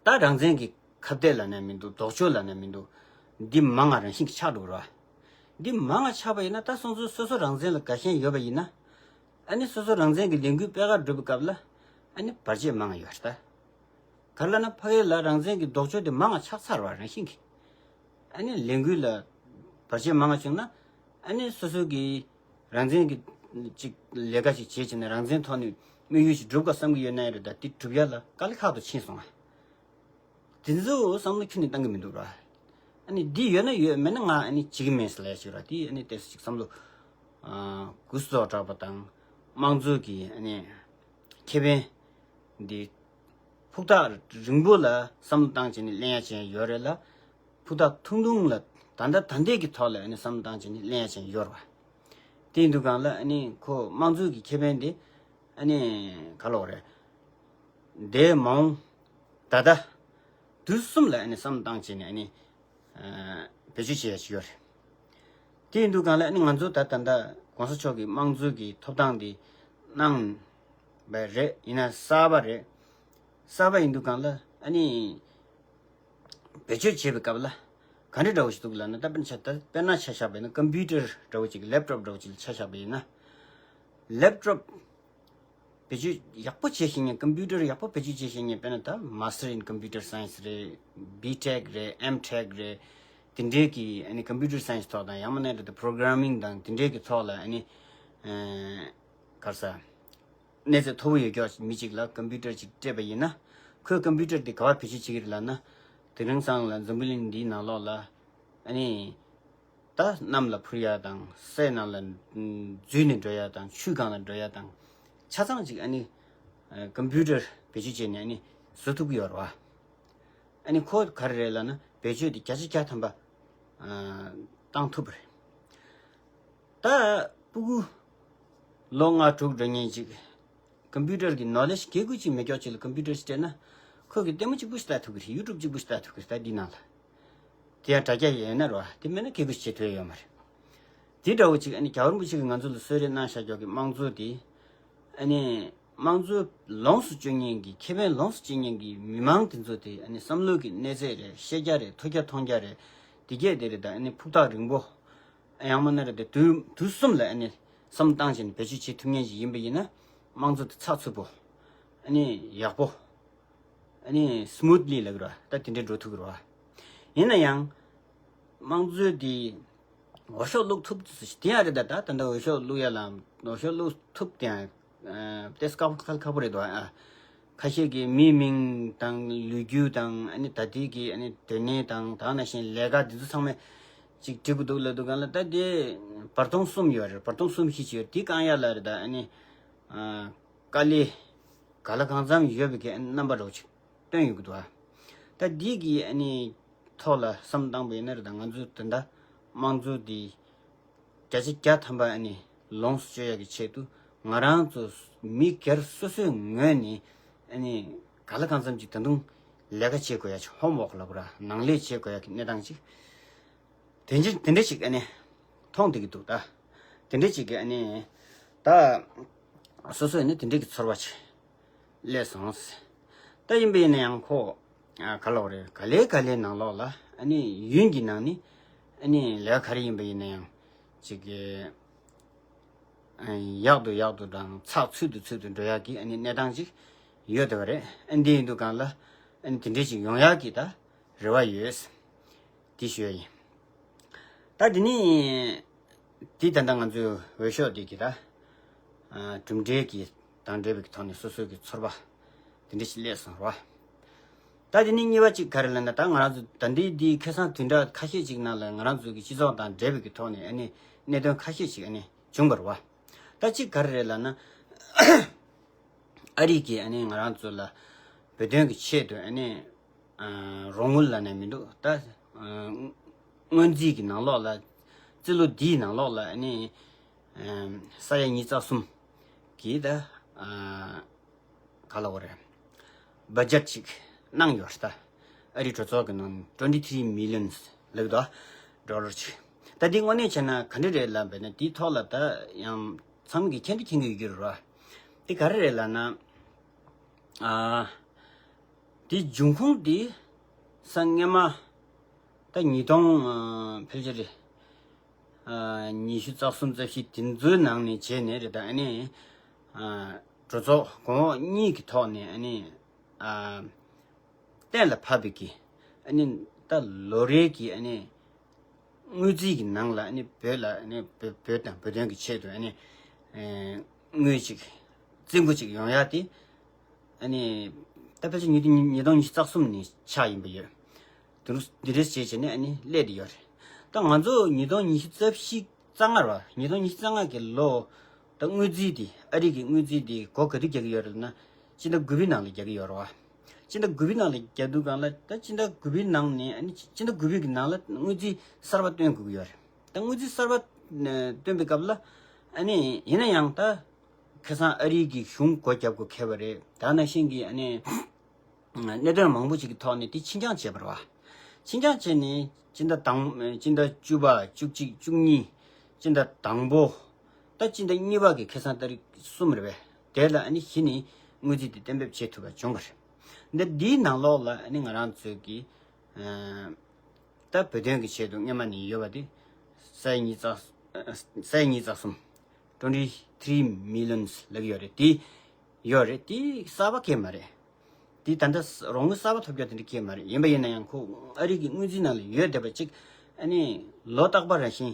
ད་རང་བཙན་གྱི་ཁ་གཏད་ལབ་ན་མི་འདུག་ལྡོག་ཕྱོགས་ལབ་ན་མི་འདུག་འདི་མང་ང་རང་བཞིན་གྱིས་ཆགས་འགྲོ་གི་རེད་བ། འདི་མང་ང་ཆགས་པ་ཡིན་ན་ད་སོང་ཙང་སོ་སོ་རང་བཙན་ལ་དགའ་ཞེན་ཡོད་པ་ཡིན་ན། ཨ་ནི་སོ་སོ་རང་བཙན་གྱི་ལས་འགུལ་སྤེལ་གར་འགྲོ་བའི་སྐབས་ལ། ཨ་ནི་བར་ཆད་མང་ང་ཡོད་རེད་ད། ག་རེ་ལབ་ན་ཕ་གི་ལ་རང་བཙན་གྱི་ལྡོག་ཕྱོགས་དེ་མང་ང་ཆགས་ཚར་བ་རང་བཞིན་གྱིས། ཨ་ནི་ལས་འགུལ་ལ་བར་ཆད་མང་ང་བྱུང་ན། ཨ་ནི་སོ་སོ་གི་རང་བཙན་གྱི་ཅིག་ལས་ཀ་ཞིག་བྱེད་བྱས་ནས་རང་བཙན་ཐོག་ནས་དམིགས་ཡུལ་ཞིག་སྒྲུབ་དགོས་བསམ་གྱི་ཡོད་ན་ཡང་རེད་ད། དེ་སྒྲུབ་ཡ་ལ་དཀའ་ལས་ཁག་ཏུ་ཕྱིན་སོང་ང་། དེ་ཚོ་བསམ་བློ་ཁྱོན་ནས་བཏང་གི་མི་འདུག་ར། ཨ་ནི་འདི་ཡོད་ན་ཡོད། མེད་ན་ང་ཨ་ནི་བྱེད་ཀྱི་མེད་ཟེར་ལབ་ཡ་ཞིག་ར། དེ་ཨ་ནི་ཏོག་ཙམ་ཅིག་བསམ་བློ་ཨ་གུ་སོགས་དྲག་པ་དང་། དམངས་གཙོ་གི་ཨ་ནི་ཁེ་ཕན་འདི་ཕུགས་ཐག་རིང་པོ་ལ་བསམ་བློ་བཏང་བྱས་ནས་ལེན་ཡ་ཅིག་ཡོད་རེད་ལ། ཕུགས་ཐག་ཐུང་ཐུང་ལ་ད་ལྟ་ད་ལྟའི་གི་ཐོག་ལ་ཨ་ནི་བསམ་བློ་བཏང་བྱས་ནས་ལེན་ཡ་ཅིག་ཡོད་རེད་བ། དེ་ཡིན་དུས་སྒང་ལ་ཨ་ནི་ཁོ་དམངས་གཙོ་གི་ཁེ་ཕན་དེ་ཨ་ནི་ག་ལབ་དགོས་རེད། འདས་མ་འོངས་ད་ལྟ་དུས་གསུམ་ལ་ཨ་ནི་བསམ་བློ་བཏང་བྱས་ནས་ཨ་ནི་ཨ་བེད་སྤྱོད་བྱེད་ཡ་ཞིག་ཡོད་རེད། དེ་ཡིན་དུས་སྒང་ལ་ཨ་ནི་ང་ཚོ་ད་ད་ལྟ་གོང་ས་མཆོག་གིས་དམངས་གཙོ་གི་ཐོབ་ཐང་འདི་གནང་བ་རེད། ཡིན་ན་གསར་པ་རེད། གསར་པ་ཡིན་དུས་སྒང་ལ་ཨ་ནི་བེད་སྤྱོད་བྱེད་པའི་སྐབས་ལ་ག་འདྲ་འདྲ་བོ་ཞིག་འདུག་ལབ་ན། ད་དཔེར་ན་ཆ་ད་དཔེར་ན་ཆ་བཞག་པ་ཡིན་ན་ཀམ་པུ་ཊར་འདྲ་བོ་ཅིག་ལེབ་ཊོབ་འདྲ་བོ་ཅིག་ལ་ཆ་བཞག་པ་ཡིན་ན། ལེབ་ཊོབ་བེད་སྤྱོད་ཡག་པོ་བྱེད་ཤེས་མཁན། ཀམ་པུ་ཊར་ཡག་པོ་བེད་སྤྱོད་བྱེད་ཤེས་མཁན། དཔེར་ན་ད་Master in Computer Science རེད། B Tech རེད། M Tech རེད། དེ་འདྲའི་གི་ཨ་ནི་Computer Science ཐོག་དང་ཡང་མིན་ན་རེད་དེ་Programming དང་དེ་འདྲའི་གི་ཐོག་ལ་ཨ་ནི་ཨ་ག་རེ་ཟེར། གནས་ཚད་མཐོ་པོ་ཡོད་ཀྱོག་མི་གཅིག་ལ་ཀམ་པུ་ཊར་ཅིག་སྤྲད་པ་ཡིན་ན། ཁོས་ཀམ་པུ་ཊར་དེ་ག་པར་བེད་སྤྱོད་བྱེད་ཀྱི་རེད་ལབ་ན། དེ་རིང་སང་ལ་འཛམ་བུ་གླིང་འདིའི་ནང་ལོགས་ལ་ཨ་ནི་ད་གནམ་ལ་འཕུར་ཡ་དང་། སའི་ནང་ལ་འཛུལ་ནས་འགྲོ་ཡ་དང་། ཆུའི་སྒང་ལ་འགྲོ་ཡ་དང་། ཆ་ཚང་ཅིག་ཨ་ནི་ཀམ་པུ་ཊར་བེད་སྤྱོད་བྱས་ནས་ཨ་ནི་བཟོ་ཐུབ་ཀྱི་ཡོད་རེད་བ། ཨ་ནི་ཁོ་ག་རེ་རེད་ལབ་ན་བེད་སྤྱོད་དེ་བརྒྱ་ཆ་བརྒྱ་ཐམ་པ་ཨ་བཏང་ཐུབ་པ་རེད། ད་སྤུ་གུ་ལོ་ལྔ་དྲུག་འགྲོ་མཁན་ཅིག་ཀམ་པུ་ཊར་གྱི་ནོ་ལེཇ་གེ་གུ་ཅིག་མེད་ཀྱོག་ཅིག་ལ་ཀམ་པུ་ཊར་ཅིག་སྤྲད་ན། ཁོ་གིས་ལྟད་མོ་གཅིག་པུ་ཞིག་ལྟ་ཐུབ་ཀྱི་རེད། ཡུ་ཊུབ་གཅིག་པུ་ཞིག་ལྟ་ཐུབ་ཀྱི་རེད། ད་འདི་ནང་ལ་དེ་ཡང་དྲ་རྒྱ་ཡོད་ན་རེད་བ། དེ་མེད་ན་གེ་གུ་ཞིག་བྱེད་ཐུབ་ཡ་ཡོད་མ་རེད། དེ་འདྲ་བོ་ཅིག་ཨ་ནི་རྒྱལ་བ་རིན་པོ་ཆེ་གིས་ང་ཚོ་ལ་གསོལ་རས་གནང་བཞག་ཀྱོག་གི་དམངས་གཙོ་དེ། ཨ་ནི་དམངས་གཙོ་ལོངས་སུ་སྤྱོད་མཁན་གྱི་ཁེ་ཕན་ལོངས་སུ་སྤྱོད་མཁན་གྱི་མི་མང་དེ་ཚོ་དེ་ཨ་ནི་བསམ་བློ་གི་གནས་ཚད་རེད། ཤེས་རྒྱ་རེད། ཐོས་རྒྱ་མཐོང་རྒྱ་རེད། དེ་གས་དེ་རེད། ད་ཨ་ནི་ཕུགས་ཐག་རིང་པོ། ཡང་མིན་ན་རེད་དེ་དུས་དུས་གསུམ་ལ་ཨ་ནི་བསམ་བློ་བཏང་བྱས་ནས་བེད་སྤྱོད་བྱེད་ཐུབ་མཁན་ཞིག་ཡིན་པ་ཡིན་ན། དམངས་གཙོ་དེ་ཚགས་ཚུད་པོ། ཨ་ནི་ཡག་པོ། ཨ་ནི་སི་མུ་ཐི་ལི་ལབ་ཀྱི་རེད་བ། ད་དེ་འདྲའི་འགྲོ་ཐུབ་ཀྱི་རེད་བ། ཡིན་ན་ཡང་། དམངས་གཙོ་དེ་འོས་ཤོག་བླུགས་ཐུབ་ཟེར་ཞིག་དེ་ཡང་རེད། ད་ད་ད་ལྟ་འོས་ཤོག་བླུགས་ཡ་ལ། འོས་ཤོག་བླུགས་ཐུབ་དེ་ཡང་ཨ་ཏོག་ཙམ་ཁག་ཁག་པོ་རེད་འདུག་ཨ། ཁ་ཤས་ཀྱིས་མིའི་མིང་དང་ལོ་རྒྱུས་དང་། ཨ་ནི་ད་ལྟའི་གི་ཨ་ནི་སྡོད་གནས་དང་། ད་ག་ནང་བཞིན་ལས་ཀ་དེ་ཚོ་ཚང་མ་ཅིག་འབྲི་དགོས་འདུག་ལབ་འདུག་ག་ལ། ད་དེ་བར་སྟོང་གསུམ་ཡོད་རེད། བར་སྟོང་གསུམ་བཞི་ཅིག་ཡོད་རེད། དེ་བཀང་ཡ་ལ་རེད། ད་ཨ་ནི་ཨ་དཀའ་ལས་ག་ལ་གང་འཚམ་ཡོད་པའི་གི་རྣམ་པ་འདྲ་བོ་ཅིག་སྟོན་ཡོང་གི་འདུག་ཨ། ད་འདི་གི་ཨ་ནི་ཐོག་ལ་བསམ་བཏང་པ་ཡིན་ན་རེད། ད་ང་ཚོ་ད་ལྟ་དམངས་གཙོ་འདི་བརྒྱ་ཆ་བརྒྱ་ཐམ་པ་ཨ་ནི་ལོངས་སུ་སྤྱོད་ཡག་གི་ཆེད་དུ། ང་རང་ཚོ་མི་སྒེར་སོ་སོའི་ངོས་ནས་ཨ་ནི་ག་ལ་གང་འཚམ་ཅིག་ད་དུང་ལས་ཀ་བྱེད་དགོས་ཡ་ཅིག་ཧོམ་ཝོག་ལབ་དགོས་ར། ནང་ལས་བྱེད་དགོས་ཡ་གི་གནས་སྟངས་ཅིག་དེ་འདྲ་དེ་འདྲ་ཞིག་ཨ་ནི་མཐོང་བསྡད་ཀྱི་འདུག་ད་དེ་འདྲ་ཞིག་གི་ཨ་ནི་ད་སོ་སོ་ཨ་ནི་དེ་འདྲ་གི་ཚོར་བ་ཞིག་སླེབས་སོང་། ད་ཡིན་པ་ཡིན་ན་ཡང་ཁོ་ཨ་ག་ལབ་དགོས་རེད། ག་ལེ་ག་ལེ་ནང་ལོགས་ལ་ཨ་ནི་ཡུན་གྱི་ནང་ནས་ཨ་ནི་ལས་ཀ་ག་རེ་ཡིན་པ་ཡིན་ན་ཡང་ཅིག་གི་ཨ་ཡག་ཏུ་ཡག་ཏུ་དང་ཚགས་ཚུད་དུ་ཚུད་དུ་འགྲོ་ཡག་གི་ཨ་ནི་གནས་སྟངས་ཅིག་ཡོད་བསྡད་པ་རེད། ཨ་འདི་ཡིན་དུས་སྒང་ལ་ཨ་ནི་དེ་འདྲ་ཞིག་ཡོང་ཡག་གི་ད་རེ་བ་ཡོད། དེ་ཞུ་ཡ་ཡིན། ད་དེ་ནི་དེ་ད་ལྟ་ང་ཚོའི་འོས་ཤོག་དེ་གི་ད་ཨ་གྲུབ་འབྲས་ཀྱི་དང་འབྲེལ་བའི་ཐོག་ནས་སོ་སོའི་གི་ཚོར་བ་ འདི་འདྲ་ཞིག་སླེབས་སོང་ར། ད་དེ་ནས་གཉིས་པ་གཅིག་ག་རེ་ལབ་ན། ད་ང་རང་ཚོ་ད་འདི་འདི་ཁ་སང་བདུན་ཕྲག་ཁ་ཤས་ཅིག་ནང་ལ་ང་རང་ཚོ་གི་སྤྱི་ཚོགས་དང་འབྲེལ་བའི་གི་ཐོག་ནས་ཨ་ནི་གནད་དོན་ཁ་ཤས་ཅིག་ཨ་ནི་བྱུང་བ་རེད་བ། ད་གཅིག་ག་རེ་རེད་ལབ་ན། ཨ་རི་གིས་ཨ་ནི་ང་རང་ཚོ་ལ་བོད་དོན་གྱི་ཆེད་དུ་ཨ་ནི་ཨ་རོགས་དངུལ་ལབ་ནས་མི་འདུག། ད་ཨ་སྔོན་རྩིས་ཀྱི་ནང་ལོགས་ལ། རྩིས་ལོ་འདིའི་ནང་ལོགས་ལ་ཨ་ནི་ཨ་ས་ཡ་ཉིས་རྩ་གསུམ་གྱི་ད་ཨ་ག་ལབ་དགོས་རེད། བ་ཇེཊ་ཅིག་གནང་ཡོད་རེད། ད་ཨ་རི་གྲོས་ཚོགས་ཀྱི་ནང་twenty three millions ལབ་འདུག། ཌོ་ལར་ཅིག། ད་འདི་དངོས་གནས་བྱས་ན་ག་འདྲ་རེད་ལབ་པ་ཡིན་ན། འདིའི་ཐོག་ལ་ད་ཡང་ཚང་མ་གིས་མཁྱེན་དུ་མཁྱེན་གྱི་ཡོད་ཀྱི་རེད་བ། འདི་ག་རེ་རེད་ལབ་ན། ཨ་འདི་འབྱུང་ཁུངས་འདི་ས་སྔོན་མ་ད་ཉིས་སྟོང་ཨ་ཕལ་ཆེར་རེད། ཨ་ཉི་ཤུ་རྩ་གསུམ་རྩ་བཞི་དེ་ཚོའི་ནང་ནས་བྱས་ནས་རེད། ད་ཨ་ནི་ཨ་གྲོས་ཚོགས་གོང་འོག་གཉིས་ཀྱི་ཐོག་ནས་ཨ་ནི་ཨ་གཏན་ལ་ཕབ་པའི་གི་ཨ་ནི་ད་ལོ་རེའི་གི་ཨ་ནི་དངུལ་རྩིས་ཀྱི་ནང་ལ་ཨ་ནི་བོད་ལ་ཨ་ནི་བོད་བོད་དང་བོད་དོན་གྱི་ཆེད་དུ་ཨ་ནི་ཨ་དངུལ་ཅིག་རྩིས་འགོ་ཅིག་ཡོང་ཡ་དེ། ཨ་ནི་ད་ཕལ་ཆེར་ཉིས་སྟོང་ཉིས་སྟོང་ཉི་ཤུ་རྩ་གསུམ་ནས་ཆགས་ཡིན་པ་ཡོད། དུ་འདི་འདྲས་བྱས་བྱས་ནས་ཨ་ནི་སླེབས་བསྡད་ཡོད་རེད། ད་ང་ཚོ་ཉིས་སྟོང་ཉི་ཤུ་རྩ་བཞི་རྩ་ལྔ་རེད་བ། ཉིས་སྟོང་ཉི་ཤུ་རྩ་ལྔ་གི་ལོ་ད་དངུལ་རྩིས་དེ། ཨ་རི་གི་དངུལ་རྩིས་དེ་སྒོ་ག་དུས་རྒྱག་གི་ཡོད་རེད་ན། སྤྱི་ཟླ་དགུ་པའི་ནང་ལ་རྒྱག་གི་ཡོད་རེད་བ། སྤྱི་ཟླ་དགུ་པའི་ནང་ལ་རྒྱག་དུས་སྒང་ལ། ད་སྤྱི་ཟླ་དགུ་པའི་ནང་ནས་ཨ་ནི་སྤྱི་ཟླ་དགུ་པའི་གི་ནང་ལ་དངུལ་རྩིས་གསར་པ་བཏོན་དགོས་ཀྱི་ཡོད་རེད། ད་དངུལ་རྩིས་གསར་པ་ཨ་བཏོན་པའི་སྐབས་ལ་ཨ་ནི་ཡིན་ན་ཡང་ད་ཁ་སང་ཨ་རི་གི་གཞུང་སྒོ་བརྒྱབ་དགོས་ཁེལ་བ་རེད། ད་ནང་བཞིན་གྱི་ཨ་ནི་གནད་དོན་མང་པོ་ཞིག་གི་ཐོག་ནས་དེ་ཕྱིར་འགྱངས་བྱས་པ་རེད་བ། ཕྱིར་འགྱངས་བྱས་ནས་སྤྱི་ཟླ་དང་སྤྱི་ཟླ་བཅུ་པ། བཅུ་གཅིག། བཅུ་གཉིས། སྤྱི་ཟླ་དང་པོ། ད་སྤྱི་ཟླ་གཉིས་པ་གི་ཁ་སང་ཏ་རིག་གསུམ་རེད་པས། དེ་ལ་ཨ་ནི་གཞི་ནས་དངུལ་རྩིས་དེ་གཏན་འབེབས་བྱེད་ཐུབ་པ་བྱུང་བ་རེད། འདི་འདིའི་ནང་ལོགས་ལ་ཨ་ནི་ང་རང་ཚོའི་གི་ཨ་ད་བོད་དོན་གྱི་ཆེད་དུ་སྔོན་མ་ནས་ཡོད་པ་དེ་ས་ཡ་ཉིས་རྩ་ས་ཡ་ཉིས་རྩ་གསུམ། twenty three millions ལབ་ཡོད་རེད། དེ་ཡོད་རེད། དེ་གསར་པ་གང་ཡང་མ་རེད། དེ་ད་ལྟ་རོགས་དངུལ་གསར་པ་ཐོབ་རྒྱུ་དེ་འདྲ་གང་ཡང་མ་རེད། ཡིན་པ་ཡིན་ན་ཡང་ཁོ་ཨ་རི་གི་དངུལ་རྩིས་ནང་ལ་ཡོད་བསྡད་པ་ཅིག་ཨ་ནི་ལོ་རྟག་པ་རང་བཞིན་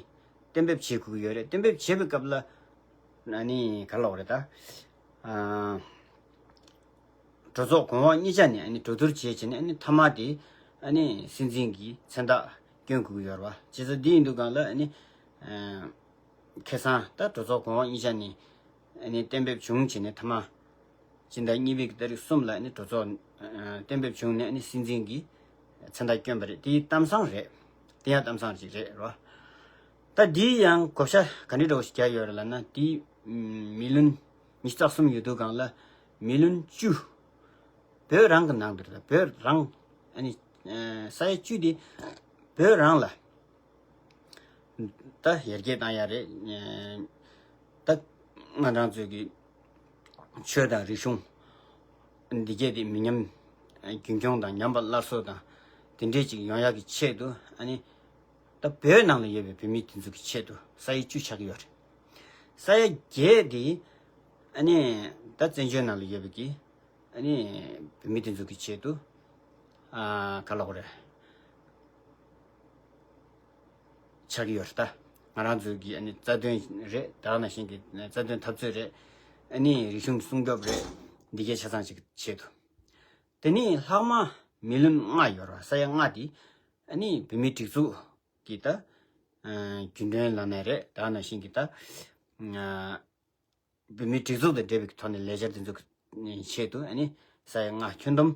གཏན་འབེབས་བྱེད་དགོས་ཀྱི་ཡོད་རེད། གཏན་འབེབས་བྱེད་པའི་སྐབས་ལ་ཨ་ནི་ག་རེ་ལབ་དགོས་རེད་ད། ཨ་གྲོས་ཚོགས་གོང་འོག་གཉིས་ཆ་ནས་ཨ་ནི་གྲོས་བསྡུར་བྱས་བྱས་ནས་ཨ་ནི་མཐའ་མ་དེ་ཨ་ནི་སྲིད་འཛིན་གྱིས་མཚན་རྟགས་བསྐྱོན་དགོས་ཀྱི་ཡོད་རེད་བ། བྱས་ཙང་འདི་ཡིན་དུས་སྒང་ལ་ཨ་ནི་ཨ་ཁ་སང་ད་གྲོས་ཚོགས་གོང་འོག་གཉིས་ཆ་ནས་ཨ་ནི་གཏན་འབེབས་བྱུང་བྱས་ནས་མཐའ་མ་སྤྱི་ཟླ་གཉིས་པའི་གི་ཏ་རིག་གསུམ་ལ་ཨ་ནི་གྲོས་ཚོགས་ཨ་གཏན་འབེབས་བྱུང་ནས་ཨ་ནི་སྲིད་འཛིན་གྱིས་མཚན་རྟགས་བསྐྱོན་པ་རེད། དེ་གཏམ་བཟང་རེད། དེ་ཡང་གཏམ་བཟང་ཅིག་རེད་རོ། ད་འདི་ཡང་བགོ་བཤའ་ག་འདྲ་འདྲ་བོ་ཞིག་བརྒྱབ་ཡོད་རེད་ལབ་ན། དེ་མི་ལོན་ཉི་ཤུ་རྩ་གསུམ་ཡོད་དུས་སྒང་ལ་མི་ལོན་བཅུ་བོད་རང་གི་ནང་དུ་རེད། བོད་རང་ཨ་ནི་ས་ཡ་བཅུ་དེ་བོད་རང་ལ་ད་ཡར་རྒྱས་བཏང་ཡ་རེད། ད་ང་རང་ཚོའི་གི་ཆོས་དང་རིག་གཞུང་འདི་གས་དེ་མི་ཉམས་རྒྱུན་འཁྱོངས་དང་ཉམས་པ་སླར་གསོ་དང་དེ་འདྲས་ཅིག་ཡོང་ཡག་གི་ཆེད་དུ་ཨ་ནི་ད་བོད་ནང་ལ་ཡོད་པའི་བོད་མི་དེ་ཚོ་གི་ཆེད་དུ་ས་ཡ་བཅུ་ཆགས་ཀྱི་ཡོད་རེད། ས་ཡ་བརྒྱད་དེ་ཨ་ནི་ད་བཙན་བྱོལ་ནང་ལ་ཡོད་པའི་གི་ཨ་ནི་བོད་མི་དེ་ཚོ་གི་ཆེད་དུ་ཨ་ག་ལབ་དགོས་རེད། ཆགས་ཀྱི་ཡོད་རེད། ད་ང་རང་ཚོའི་གི་ཨ་ནི་རྩ་དོན་རེད། ད་ག་ནང་བཞིན་གྱི་རྩ་དོན་འཐབ་རྩོད་རེད། ཨ་ནི་རིག་གཞུང་སྲུང་སྐྱོབ་རེད། འདི་གའི་ཆ་ཚང་ཅིག་ཆེད་དུ། དེ་ནས་ལྷག་མ་མི་ལོན་ལྔ་ཡོད་རེད། ས་ཡ་ལྔ་དེ་ཨ་ནི་བོད་མིའི་སྒྲིག་འཛུགས་ཀྱི་ད་ཨ་རྒྱུན་གྲོན་ལབ་ནའི་རེད། ད་ག་ནང་བཞིན་གྱི་ད་ཨ་བོད་མིའི་སྒྲིག་འཛུགས་དང་འབྲེལ་བའི་ཐོག་ནས་ལས་འཆར་དེ་ཚོ་གི་ཆེད་དུ་ཨ་ནི་ས་ཡ་ལྔ། ཁྱོན་བསྡོམས་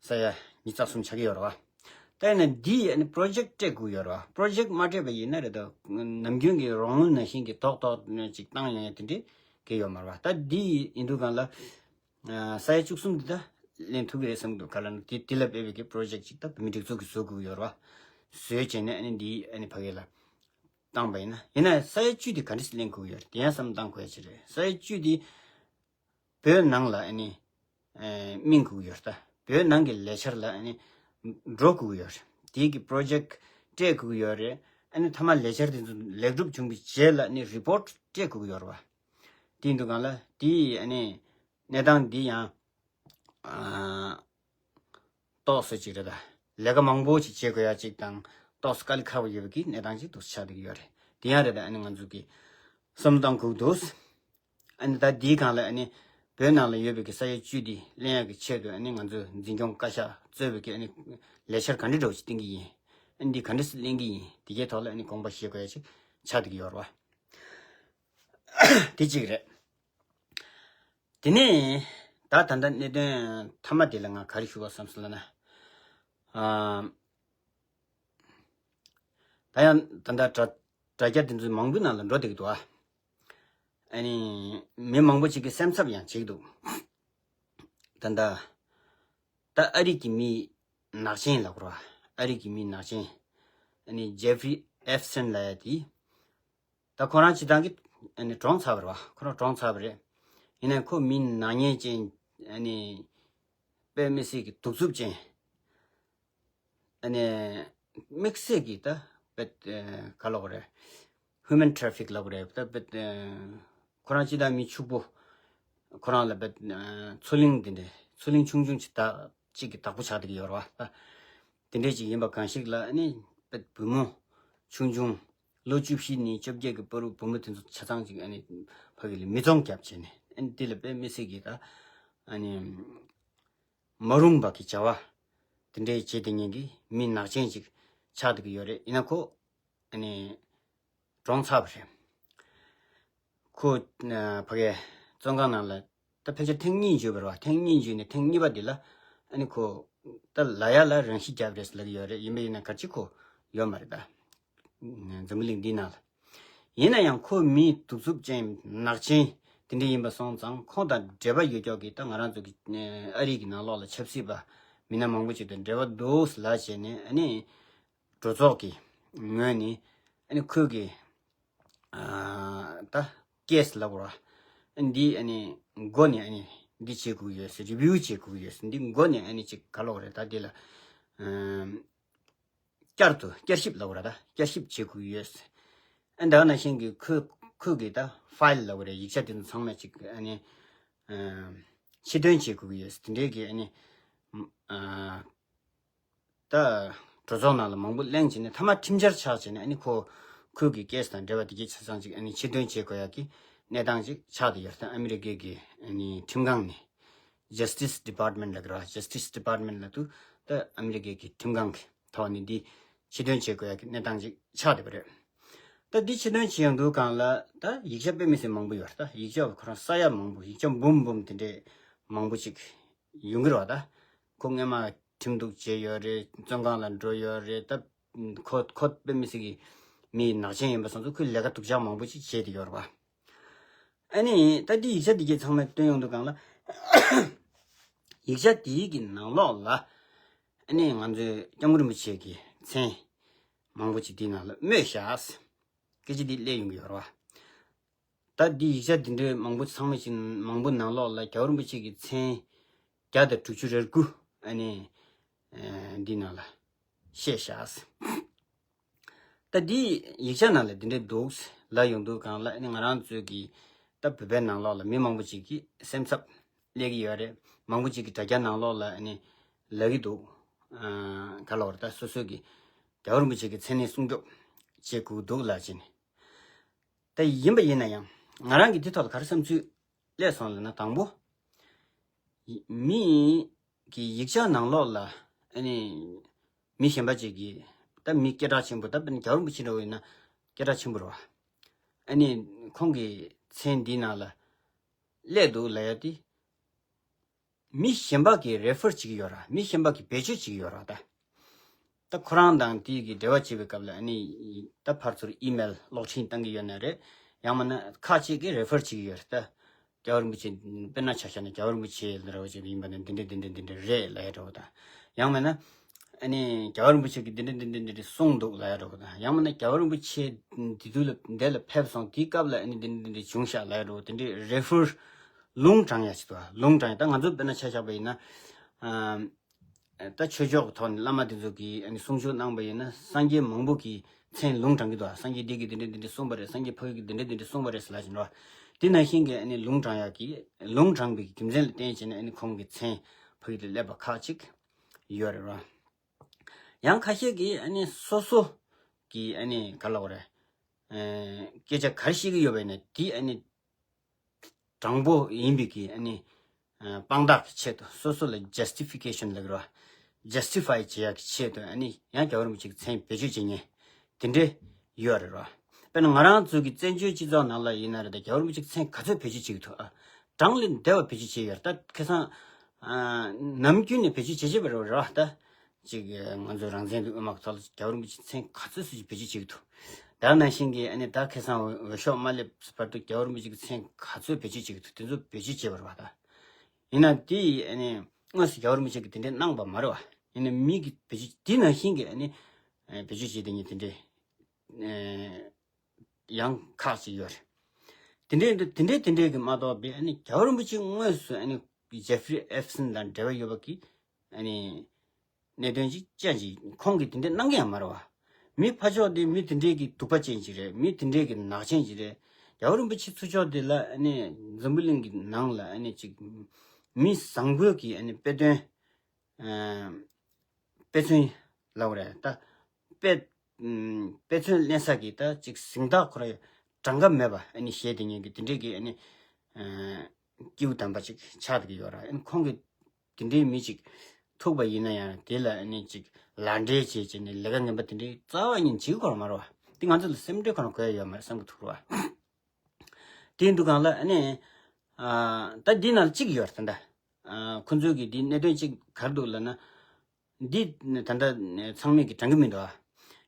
ས་ཡ་ཉི་ཤུ་རྩ་གསུམ་ཆགས་ཀྱི་ཡོད་རེད་བ། ད་ཡིན་ན་འདི་ཨ་ནི་པྲོ་ཇེཀ་སྤྲད་དགོས་ཡོད་རེད་བ། པྲོ་ཇེཀ་མ་སྤྲད་པ་ཡིན་ན་རེད་ད། ནམ་རྒྱུན་གྱི་རོགས་དངུལ་ནང་བཞིན་གྱི་ཏོག་ཏོག་ཅིག་བཏང་ཡོང་ཡ་དེ་འདྲས་གང་ཡང་ཡོད་མ་རེད་བ། ད་འདི་ཡིན་དུས་སྒང་ལ་ཨ་ས་ཡ་བཅུ་གསུམ་འདི་ད་ལེན་ཐུབ་ཀྱི་རེད་བསམ་གྱི་འདུག། ག་ལབ་ན་དེ་དེ་ལ་དཔག་པའི་གི་པྲོ་ཇེཀ་ཅིག་ད་བོད་མིའི་སྒྲིག་འཛུགས་ཀྱིས་བཟོ་དགོས་ཡོད་རེད་བ། བཟོས་བྱས་ནས་ཨ་ནི་འདི་ཨ་ནི་ཕ་གི་ལ་བཏང་པ་ཡིན་ན། ཡིན་ན་ས་ཡ་བཅུ་དེ་ག་འདྲས་སེ་ལེན་དགོས་ཀྱི་ཡོད་རེད། དེ་ཡང་བསམ་བློ་བཏང་དགོས་ཡ་ཅིག་རེད། ས་ཡ་བཅུ་དེ་བོད་ནང་ལ་ཨ་ནི་ཨ་སྨིན་དགོས་ཀྱི་ཡོད་རེད། ད་བོད་ནང་གི་ལས་འཆར་ལ་ཨ་ནི་འགྲོ་དགོས་ཀྱི་ཡོད་རེད། དེའི་གི་པྲོ་ཇེཀ་སྤྲད་དགོས་ཀྱི་ཡོད་རེད། ཨ་ནི་མཐའ་མ་ལས་འཆར་དེ་ཚོ་ལེགས་གྲུབ་བྱུང་བའི་རྗེས་ལ་ཨ་ནི་རི་པོར་ཊི་སྤྲད་དགོས་ཀྱི་ཡོད་རེད་བ། དེ་ཡིན་དུས་སྒང་ལ་དེའི་ཨ་ནི་གནས་སྟངས་འདི་ཡང་ཨ་ཏོག་ཙམ་ཅིག་རེད། ད་ལས་ཀ་མང་པོ་ཅིག་བྱེད་དགོས་ཡ་ཅིག་དང་ཏོག་ཙམ་དཀའ་ལས་ཁག་པོ་ཡོད་པའི་གི་གནས་སྟངས་ཅིག་ཏོག་ཙམ་ཆགས་བསྡད་ཀྱི་ཡོད་རེད། དེ་ཡང་རེད། ད་ཨ་ནི་ང་ཚོ་གི་བསམ་བློ་བཏང་དགོས་འདུག། ཨ་ནི་ད་འདིའི་སྒང་ལ་ཨ་ནི་ བོད་ནང་ལ་ཡོད་པའི་གི་ས་ཡ་བཅུ་འདི་ལེན་ཡག་གི་ཆེད་དུ་ཨ་ནི་ང་ཚོས་འཛིན་སྐྱོང་བཀའ་ཤག་གཙོས་པའི་གི་ཨ་ནི་ལས་འཆར་ག་འདྲ་འདྲ་བོ་ཞིག་བཏིང་གི་ཡིན། ཨ་ནི་འདི་ག་འདྲ་སེ་ལེན་གི་ཡིན། དེ་གའི་ཐོག་ལ་ཨ་ནི་དགོངས་པ་བཞེས་དགོས་ཡ་ཞིག་ཆགས་བསྡད་ཀྱི་ཡོད་རེད་བ། དེ་གཅིག་རེད། དེ་ནས་ད་ད་ལྟ་གནད་དོན་མཐའ་མ་དེ་ལ་ང་ག་རེ་ཞུ་བ་བསམ་སོང་ལབ་ན། ཨ། ད་ཡང་ད་ལྟ་དྲ་དྲ་རྒྱ་དེ་ཚོའི་མང་པོའི་ནང་ལ་འགྲོ་བསྡད་ཀྱི་འདུག་ཨ། ཨ་ནི་མི་མང་པོ་ཅིག་གིས་སེམས་འཚབ་ཡང་བྱེད་ཀྱི་འདུག་ད་ལྟ་ད་ཨ་རི་གི་མི་ནག་ཅན་ལབ་དགོས་རེད་བ། ཨ་རི་གི་མི་ནག་ཅན། ཨ་ནི་ཇེ་ཧྥི་རི་ཨེབ་སི་ཊིན་ལབ་ཡ་དེ། ད་ཁོ་རང་སྤྱི་བཏང་གི་ཨ་ནི་གྲོངས་ཚར་བ་རེད་བ། ཁོ་རང་གྲོངས་ཚར་བ་རེད། ཡིན་ནའི་ཁོ་མི་ནག་ཉེས་ཅན། ཨ་ནི་དཔེ་མི་སྲིད་ཀྱི་གདུག་རྩུབ་ཅན། ཨ་ནི་དམིགས་བསལ་གྱི་ད་དཔེ་ག་ལབ་དགོས་རེད། ཧིའུ་མན་ཊ་རེ་ཕིག་ལབ་དགོས་རེད། ད་དཔེ་ཁོ་རང་སྤྱི་བཏང་མི་ཕྱུག་པོ། ཁོ་རང་ལ་དཔེ་མཚོ་གླིང་དེ་འདྲའི་མཚོ་གླིང་ཆུང་ཆུང་ཅིག་ད་གཅིག་གི་བདག་པོ་ཆགས་བསྡད་ཀྱི་ཡོད་རེད་བ། ད་དེ་འདྲས་ཅིག་ཡིན་པ་གང་ཞིག་ལ་ཨ་ནི་དཔེ་བུ་མོ་ཆུང་ཆུང་ལོ་བཅུ་བཞི་ནས་བཅོ་བརྒྱད་ཀྱི་བར་དུ་བུ་མོ་དེ་ཚོ་ཆ་ཚང་ཅིག་ཨ་ནི་ཕ་གི་ལ་མི་ཚང་རྒྱབ་བྱས་ནས་ཨ་ནི་དེ་ལ་དཔེ་མི་སྲིད་ཀྱི་ད་ཨ་ནི་མ་རུངས་པ་གི་བྱ་བ་དེ་འདྲའི་བྱེད་བསྡད་མཁན་གྱི་མི་ནག་ཅན་ཅིག་ཆགས་བསྡད་ཀྱི་ཡོད་རེད། ཡིན་ན་ཁོ་ཨ་ནི་གྲོངས་ཚར་བ་རེད། ཁོ་ཕ་གིའི་བཙོན་ཁང་ནང་ལ་ད་ཕལ་ཆེར་ཐེངས་གཉིས་འཇུས་པ་རེད་བ། ཐེངས་གཉིས་འཇུས་ནས་ཐེངས་གཉིས་པ་འདི་ལ་ཨ་ནི་ཁོ་ད་ལབ་ཡ་ལ་རང་ཤི་བརྒྱབ་རེད་ལབ་ཀྱི་ཡོད་རེད། ཡིན་པ་ཡིན་ན་ག་ཅི་ཁོ་ཡོད་མ་རེད་ད། འཛམ་བུ་གླིང་འདིའི་ནང་ལ། ཡིན་ན་ཡང་ཁོ་མི་གདུག་རྩུབ་ཅན་ནག་ཅན་དེ་འདྲ་ཡིན་པ་སོང་ཙང་ཁོང་དང་འབྲེལ་བ་ཡོད་ཀྱོག་གི་ད་ང་རང་ཚོ་གི་ཨ་རི་གི་ནང་ལོགས་ལ་ཆབ་སྲིད་པ་མི་སྣ་མང་པོ་ཅིག་དང་འབྲེལ་བ་འདུག་ལབ་བྱས་ནས་ཨ་ནི་གྲོས་ཚོགས་ཀྱི་ངོས་ནས་ཨ་ནི་ཁོས་གི་ད་ཀེ་སི་ལབ་དགོས་ར། ཨ་ནི་འདི་ཨ་ནི་མགོ་ནས་ཨ་ནི་འདི་བྱེད་དགོས་ཀྱི་ཡོད་ཟེར། རི་བིའུ་བྱེད་དགོས་ཀྱི་ཡོད་ཟེར། འདི་མགོ་ནས་ཨ་ནི་ཅིག་ག་ལབ་དགོས་རེད་ད། འདི་ལ་བསྐྱར་དུ་བསྐྱར་ཞིབ་ལབ་དགོས་ར། ད་བསྐྱར་ཞིབ་བྱེད་དགོས་ཀྱི་ཡོད་ཟེར། ཨ་ནི་ད་ག་ནང་བཞིན་གྱི་ཁོས་ཁོས་གི་ད་ཕའིལ་ལབ་དགོས་རེད། ཡིག་ཆ་དེ་ཚོ་ཚང་མ་ཅིག་ཨ་ནི་ཕྱིར་འདོན་བྱེད་དགོས་ཀྱི་ཡོད་ཟེར། དེ་འདྲའི་གི་ཨ་ནི། ད་གྲོས་ཚོགས་ནང་ལ་མང་པོ་གླེང་བྱས་ནས་མཐའ་མ་ཁྲིམས་འཆར་ཆགས་བྱས་ནས་ཨ་ནི་ཁོ་ཁོས་གི་ཀེ་སི་དང་འབྲེལ་བ་དེ་གའི་ཆ་ཚང་ཅིག་ཨ་ནི་ཕྱིར་འདོན་བྱེད་དགོས་ཡག་གི་གནས་སྟངས་ཅིག་ཆགས་བསྡད་ཡོད་རེད། ད་ཨ་མི་རི་ཀའི་གི་ཨ་ནི་ཁྲིམས་ཁང་ནས་Justice Department ལབ་ཀྱི་རེད། Justice Department ལབ་དུས་ད་ཨ་མི་རི་ཀའི་གི་ཁྲིམས་ཁང་གི་ཐོག་ནས་འདི་ཕྱིར་འདོན་བྱེད་དགོས་ཡག་གི་གནས་སྟངས་ཅིག་ཆགས་བསྡད་པ་རེད། ད་འདི་ཕྱིར་འདོན་བྱེད་ཡོང་དུས་སྒང་ལ་ད་ཡིག་ཆ་དཔེ་མི་སྲིད་མང་པོ་ཡོད་རེད། ད་ཡིག་ཆ་ཁོ་རང་ས་ཡ་མང་པོ་ཡིག་ཆ་འབུམ་འབུམ་དེ་འདྲས་མང་པོ་ཅིག་ཡོང་གི་རེད་བ། ད་ཁོ་སྔོན་མ་ཁྲིམས་གཏུག་བྱས་ཡོད་རེད། བཙོན་ཁང་ལ་འགྲོ་ཡོད་རེད། ད་ཁོ་ཁོ་དཔེ་མི་སྲིད་ཀྱི་མི་ནག་ཅན་ཡིན་པ་སོང་ཙང་ཁོས་ལས་ཀ་སྡུག་ཅག་མང་པོ་ཅིག་བྱས་བསྡད་ཡོད་རེད་བ། ཨ་ནི་ད་འདི་ཡིག་ཆ་འདི་གས་ཚང་མ་བཏོན་ཡོང་དུས་སྒང་ལ་ཡིག་ཆ་འདིའི་གི་ནང་ལོགས་ལ་ཨ་ནི་ང་ཚོའི་སྐྱབས་མགོན་རིན་པོ་ཆེ་གི་མཚན་མང་པོ་ཅིག་འདིའི་ནང་ལ་སྨོས་བཞག་སྐད་ཆ་འདི་སླེབས་ཡོང་གི་ཡོད་རེད་བ། ད་འདི་ཡིག་ཆ་འདི་འདྲའི་མང་པོ་ཚང་མ་ཞིག་མང་པོ་ནང་ལོགས་ལ་རྒྱལ་བ་རིན་པོ་ཆེ་གི་མཚན་བརྒྱ་དང་དྲུག་ཅུ་རེ་དགུ་ཨ་ནི་འདི་ནང་ལ་བཤད་བཞག་ད་འདི་ཡིག་ཆ་ནང་ལ་འདི་འདྲའི་འདུག་ལབ་ཡོང་དུས་སྒང་ལ་ཨ་ནི་ང་རང་ཚོའི་གི་ད་བོད་པའི་ནང་ལོགས་ལ་མི་མང་པོ་ཅིག་གིས་སེམས་འཚབ་སླེབས་ཀྱི་ཡོད་རེད། མང་པོ་ཅིག་གིས་དྲ་རྒྱ་ནང་ལོགས་ལ་ཨ་ནི་ལབ་ཀྱི་འདུག་ཨ་ག་ལབ་རེད། ད་སོ་སོ་གི་རྒྱལ་བ་རིན་པོ་ཆེ་གི་མཚན་གནས་སྲུང་སྐྱོབ་བྱེད་དགོས་འདུག་ལབ་བྱས་ནས། ད་ཡིན་པ་ཡིན་ན་ཡང་ང་རང་གི་འདི་ཐོག་ལ་ག་རེ་བསམ་ཚུལ་སླེབས་སོང་ལབ་ན། དང་པོ་མི་གི་ཡིག་ཆ་ནང་ལོགས་ལ་ཨ་ནི་མི་གཞན་པ་ཅིག་གིས་ད་མི་སྐད་གྲགས་ཆེན་པོ་ད་རྒྱལ་བ་རིན་པོ་ཆེ་འདྲ་བོ་ཡིན་ན་སྐད་གྲགས་ཆེན་པོ་རེད་བ། ཨ་ནི་ཁོང་གི་མཚན་འདི་ནང་ལ་སླེབས་འདུག་ལབ་ཡ་དེ། མི་གཞན་པ་གིས་རེ་ཕར་བྱེད་ཀྱི་ཡོད་ར། མི་གཞན་པ་གིས་བེད་སྤྱོད་བྱེད་ཀྱི་ཡོད་ར། ད་ད་ཁོ་རང་དང་དེ་གི་འབྲེལ་བ་བྱེད་པའི་སྐབས་ལ་ཨ་ནི་ད་ཕར་ཚུར་ཨི་མེལ་གློག་འཕྲིན་བཏང་གི་ཡོད་ན་རེད། ཡང་མིན་ན་ཁ་ཅིག་གིས་རེ་ཕར་བྱེད་ཀྱི་ཡོད་རེད། ད་རྒྱལ་བ་རིན་པོ་ཆེ་དཔེར་ན་ཆ་བཞག་ན་རྒྱལ་བ་རིན་པོ་ཆེ་ལ་རེ་བ་བྱེད་པ་ཡིན་པ་ན་འདི་འདྲ་འདི་འདྲ་འདི་འདྲ་རེད་ལབ་ཡ་འདྲ་བོ་དང་། ཡང་མིན་ན་ཨ་ནི་རྒྱལ་བ་རིན་པོ་ཆེ་གིས་འདི་འདྲ་འདི་འདྲ་འདི་འདྲ་གསུངས་འདུག་ལབ་ཡ་འདྲ་བོ་དང་། ཡང་མིན་ན་རྒྱལ་བ་རིན་པོ་ཆེ་འདི་དུས་ལ་འདི་ལ་ཕེབས་སོང་དེའི་སྐབས་ལ་ཨ་ནི་འདི་འདྲ་འདི་འདྲ་བྱུང་ཤག་ལབ་ཡ་འདྲ་བོ་དེ་འདྲའི་རེ་ཕར་ལུང་དྲངས་ཡ་ཞིག་འདུག་ལུང་དྲངས་ཡ། ད་ང་ཚོ་དཔེར་ན་ཆ་བཞག་པ་ཡིན་ན་ཨ། ད་ཆོས་ཕྱོགས་ཀྱི་ཐོག་ནས་བླ་མ་དེ་ཚོ་གིས་ཨ་ནི་གསུང་ཆོས་གནང་པ་ཡིན་ན་སངས་རྒྱས་མང་པོ་གི་མཚན་ལུང་དྲངས་ཀྱི་འདུག་ཨ། སངས་རྒྱས་འདི་གིས་འདི་འདྲ་འདི་འདྲ་གསུངས་པ་རེད། སངས་རྒྱས་ཕ་གི་གིས་འདི་འདྲ་འདི་འདྲ་གསུངས་པ་རེད་ཟེར་ལབ་བཞིན་རོ། དེ་ནང་བཞིན་གྱི་ཨ་ནི་ལུང་དྲངས་ཡག་གི་ལུང་དྲངས་པའི་རྒྱུ་མཚན་ལ་བརྟེན་བྱས་ནས་ཨ་ནི་ཁོང་གི་མཚན་ཕ་གི་ལ་སླེབས་པ་ཁག་ཅིག་ཡོད་རེད་རོ། ཡང་ཁ་ཤས་ཀྱིས་ཨ་ནི་སོ་སོ་གི་ཨ་ནི་ག་ལབ་དགོས་རེད། ཨ། སྐད་ཆ་ག་རེ་བཤད་ཀྱི་ཡོད་པ་ཡིན་ན་དེ་ཨ་ནི། དྲང་པོ་ཡིན་པའི་གི་ཨ་ནི་དཔང་རྟགས་ཀྱི་ཆེད་དུ་སོ་སོ་ལ་ཇས་ཊི་ཕི་ཀེ་ཤན་ལབ་ཀྱི་རེད་བ། ཇས་ཊི་ཕའི་བྱེད་ཡག་གི་ཆེད་དུ་ཨ་ནི་ཡང་རྒྱལ་བ་རིན་པོ་ཆེ་གི་མཚན་བེད་སྤྱོད་བྱེད་མཁན་དེ་འདྲས་ཡོད་རེད་བ། དཔེར་ན་ང་རང་ཚོ་གི་བཙན་བྱོལ་སྤྱི་ཚོགས་ནང་ལ་ཡིན་ན་རེད་ད། རྒྱལ་བ་རིན་པོ་ཆེ་གི་མཚན་ག་ཚོད་བེད་སྤྱོད་བྱེད་ཀྱི་འདུག་ཨ། གྲངས་ལས་འདས་པ་བེད་སྤྱོད་བྱེད་ཡོད་རེད་ད། ཁ་སང་ཨ་ནམ་རྒྱུན་ནས་བེད་སྤྱོད་བྱེད་བྱེད་པ་རེད་བ་ད། ཅིག་ང་ཚོ་རང་བཙན་གྱི་དབུ་དམག་ཐོག་ལ་རྒྱལ་བ་རིན་པོ་ཆེ་མཚན་ག་ཚོད་ཙམ་ཅིག་བེད་སྤྱོད་བྱེད་ཀྱི་འདུག་དེ་ནང་བཞིན་གྱི་ཨ་ནི་ད་ཁ་སང་འོས་འོས་ཤོག་མ་སླེབས་བར་དུ་རྒྱལ་བ་རིན་པོ་ཆེ་གི་མཚན་ག་ཚོད་བེད་སྤྱོད་བྱེད་ཀྱི་འདུག་དེ་ཚོ་བེད་སྤྱོད་བྱེད་པ་རེད་བ་ད། ཡིན་ན་དེ་ཨ་ནི་དངོས་སུ་རྒྱལ་བ་རིན་པོ་ཆེ་གིས་དེ་འདྲའི་གནང་བ་མ་རེད་བ། ཡིན་ན་མི་གིས་བེད་སྤྱོད་དེ་ནང་བཞིན་གྱི་ཨ་ནི་བེད་སྤྱོད་བྱེད་དེ་ཉིད་དེ་འདྲའི་ཡང་ཁག་ཅིག་ཡོད་རེད། དེ་འདྲའི་དེ་འདྲའི་དེ་འདྲའི་གི་མ་གཏོགས་པའི་ཨ་ནི་རྒྱལ་བ་རིན་པོ་ཆེ་དངོས་སུ་ཨ་ནི་ཇེ་ཧྥི་རི་ཨེབ་སན་དང་འབྲེལ་བ་ཡོད་པ་གི་ཨ་ནི་གནད་དོན་ཅིག་ཅན་ཅིག་ཁོང་གིས་དེ་འདྲ་གནང་གི་ཡང་མ་རེད་བ། མི་ཕར་ཕྱོགས་དེ་མི་དེ་འདྲའི་གི་གདུག་པ་ཅན་ཅིག་རེད། མི་དེ་འདྲའི་གི་ནག་ཅན་ཅིག་རེད། རྒྱལ་བ་རིན་པོ་ཆེ་ཚུར་ཕྱོགས་དེ་ལ་ཨ་ནི་འཛམ་བུ་གླིང་གི་ནང་ལ་ཨ་ནི་ཅིག་མི་བཟང་པོའི་གི་ཨ་ནི་དཔེ་སྟོན་ཨ་དཔེ་མཚོན་ལབ་དགོས་རེད་ད། དཔེ་ཨམ་དཔེ་མཚོན་ལེན་ས་གི་ད་ཅིག་གཟེངས་རྟགས་ཁོ་ར་གྲངས་ཀ་མེད་པ་ཨ་ནི་བཞེས་དེ་ཉིད་ཀྱི་དེ་འདྲའི་གི་ཨ་ནི་ཨ་སྐྱེས་བུ་དམ་པ་ཅིག་ཆགས་བསྡད་ཀྱི་ཡོད་ར། ཨ་ནི་ཁོང་གི་དེ་འདྲའི་མི་ཅིག་ཐུག་པ་ཡིན་ན་ཡང་དེ་ལ་ཨ་ནི་ཅིག་ལག་འབྲེལ་བྱས་བྱས་ནས་ལས་ཀ་ངན་པ་དེ་འདྲའི་རྩ་བ་ཉིད་བྱེད་ཀྱི་ཡོད་མ་རེད་བ། དེ་ང་ཚོ་ལ་སེམས་ཁྲལ་ཁོ་རང་དགོས་ཡ་ཡོད་མ་རེད་བསམ་གྱི་འདུག་ར། དེ་ཡིན་དུས་སྒང་ལ་ཨ་ནི་ཨ་ད་འདི་ནང་གཅིག་ཡོད་རེད་ད། ཨ་ཁོ་ཚོས་གི་འདི་གནད་དོན་གཅིག་ག་རེ་འདུག་ལབ་ན། འདི་ད་ལྟ་ཚང་མས་གི་དྲན་གི་མི་འདུག་ཨ།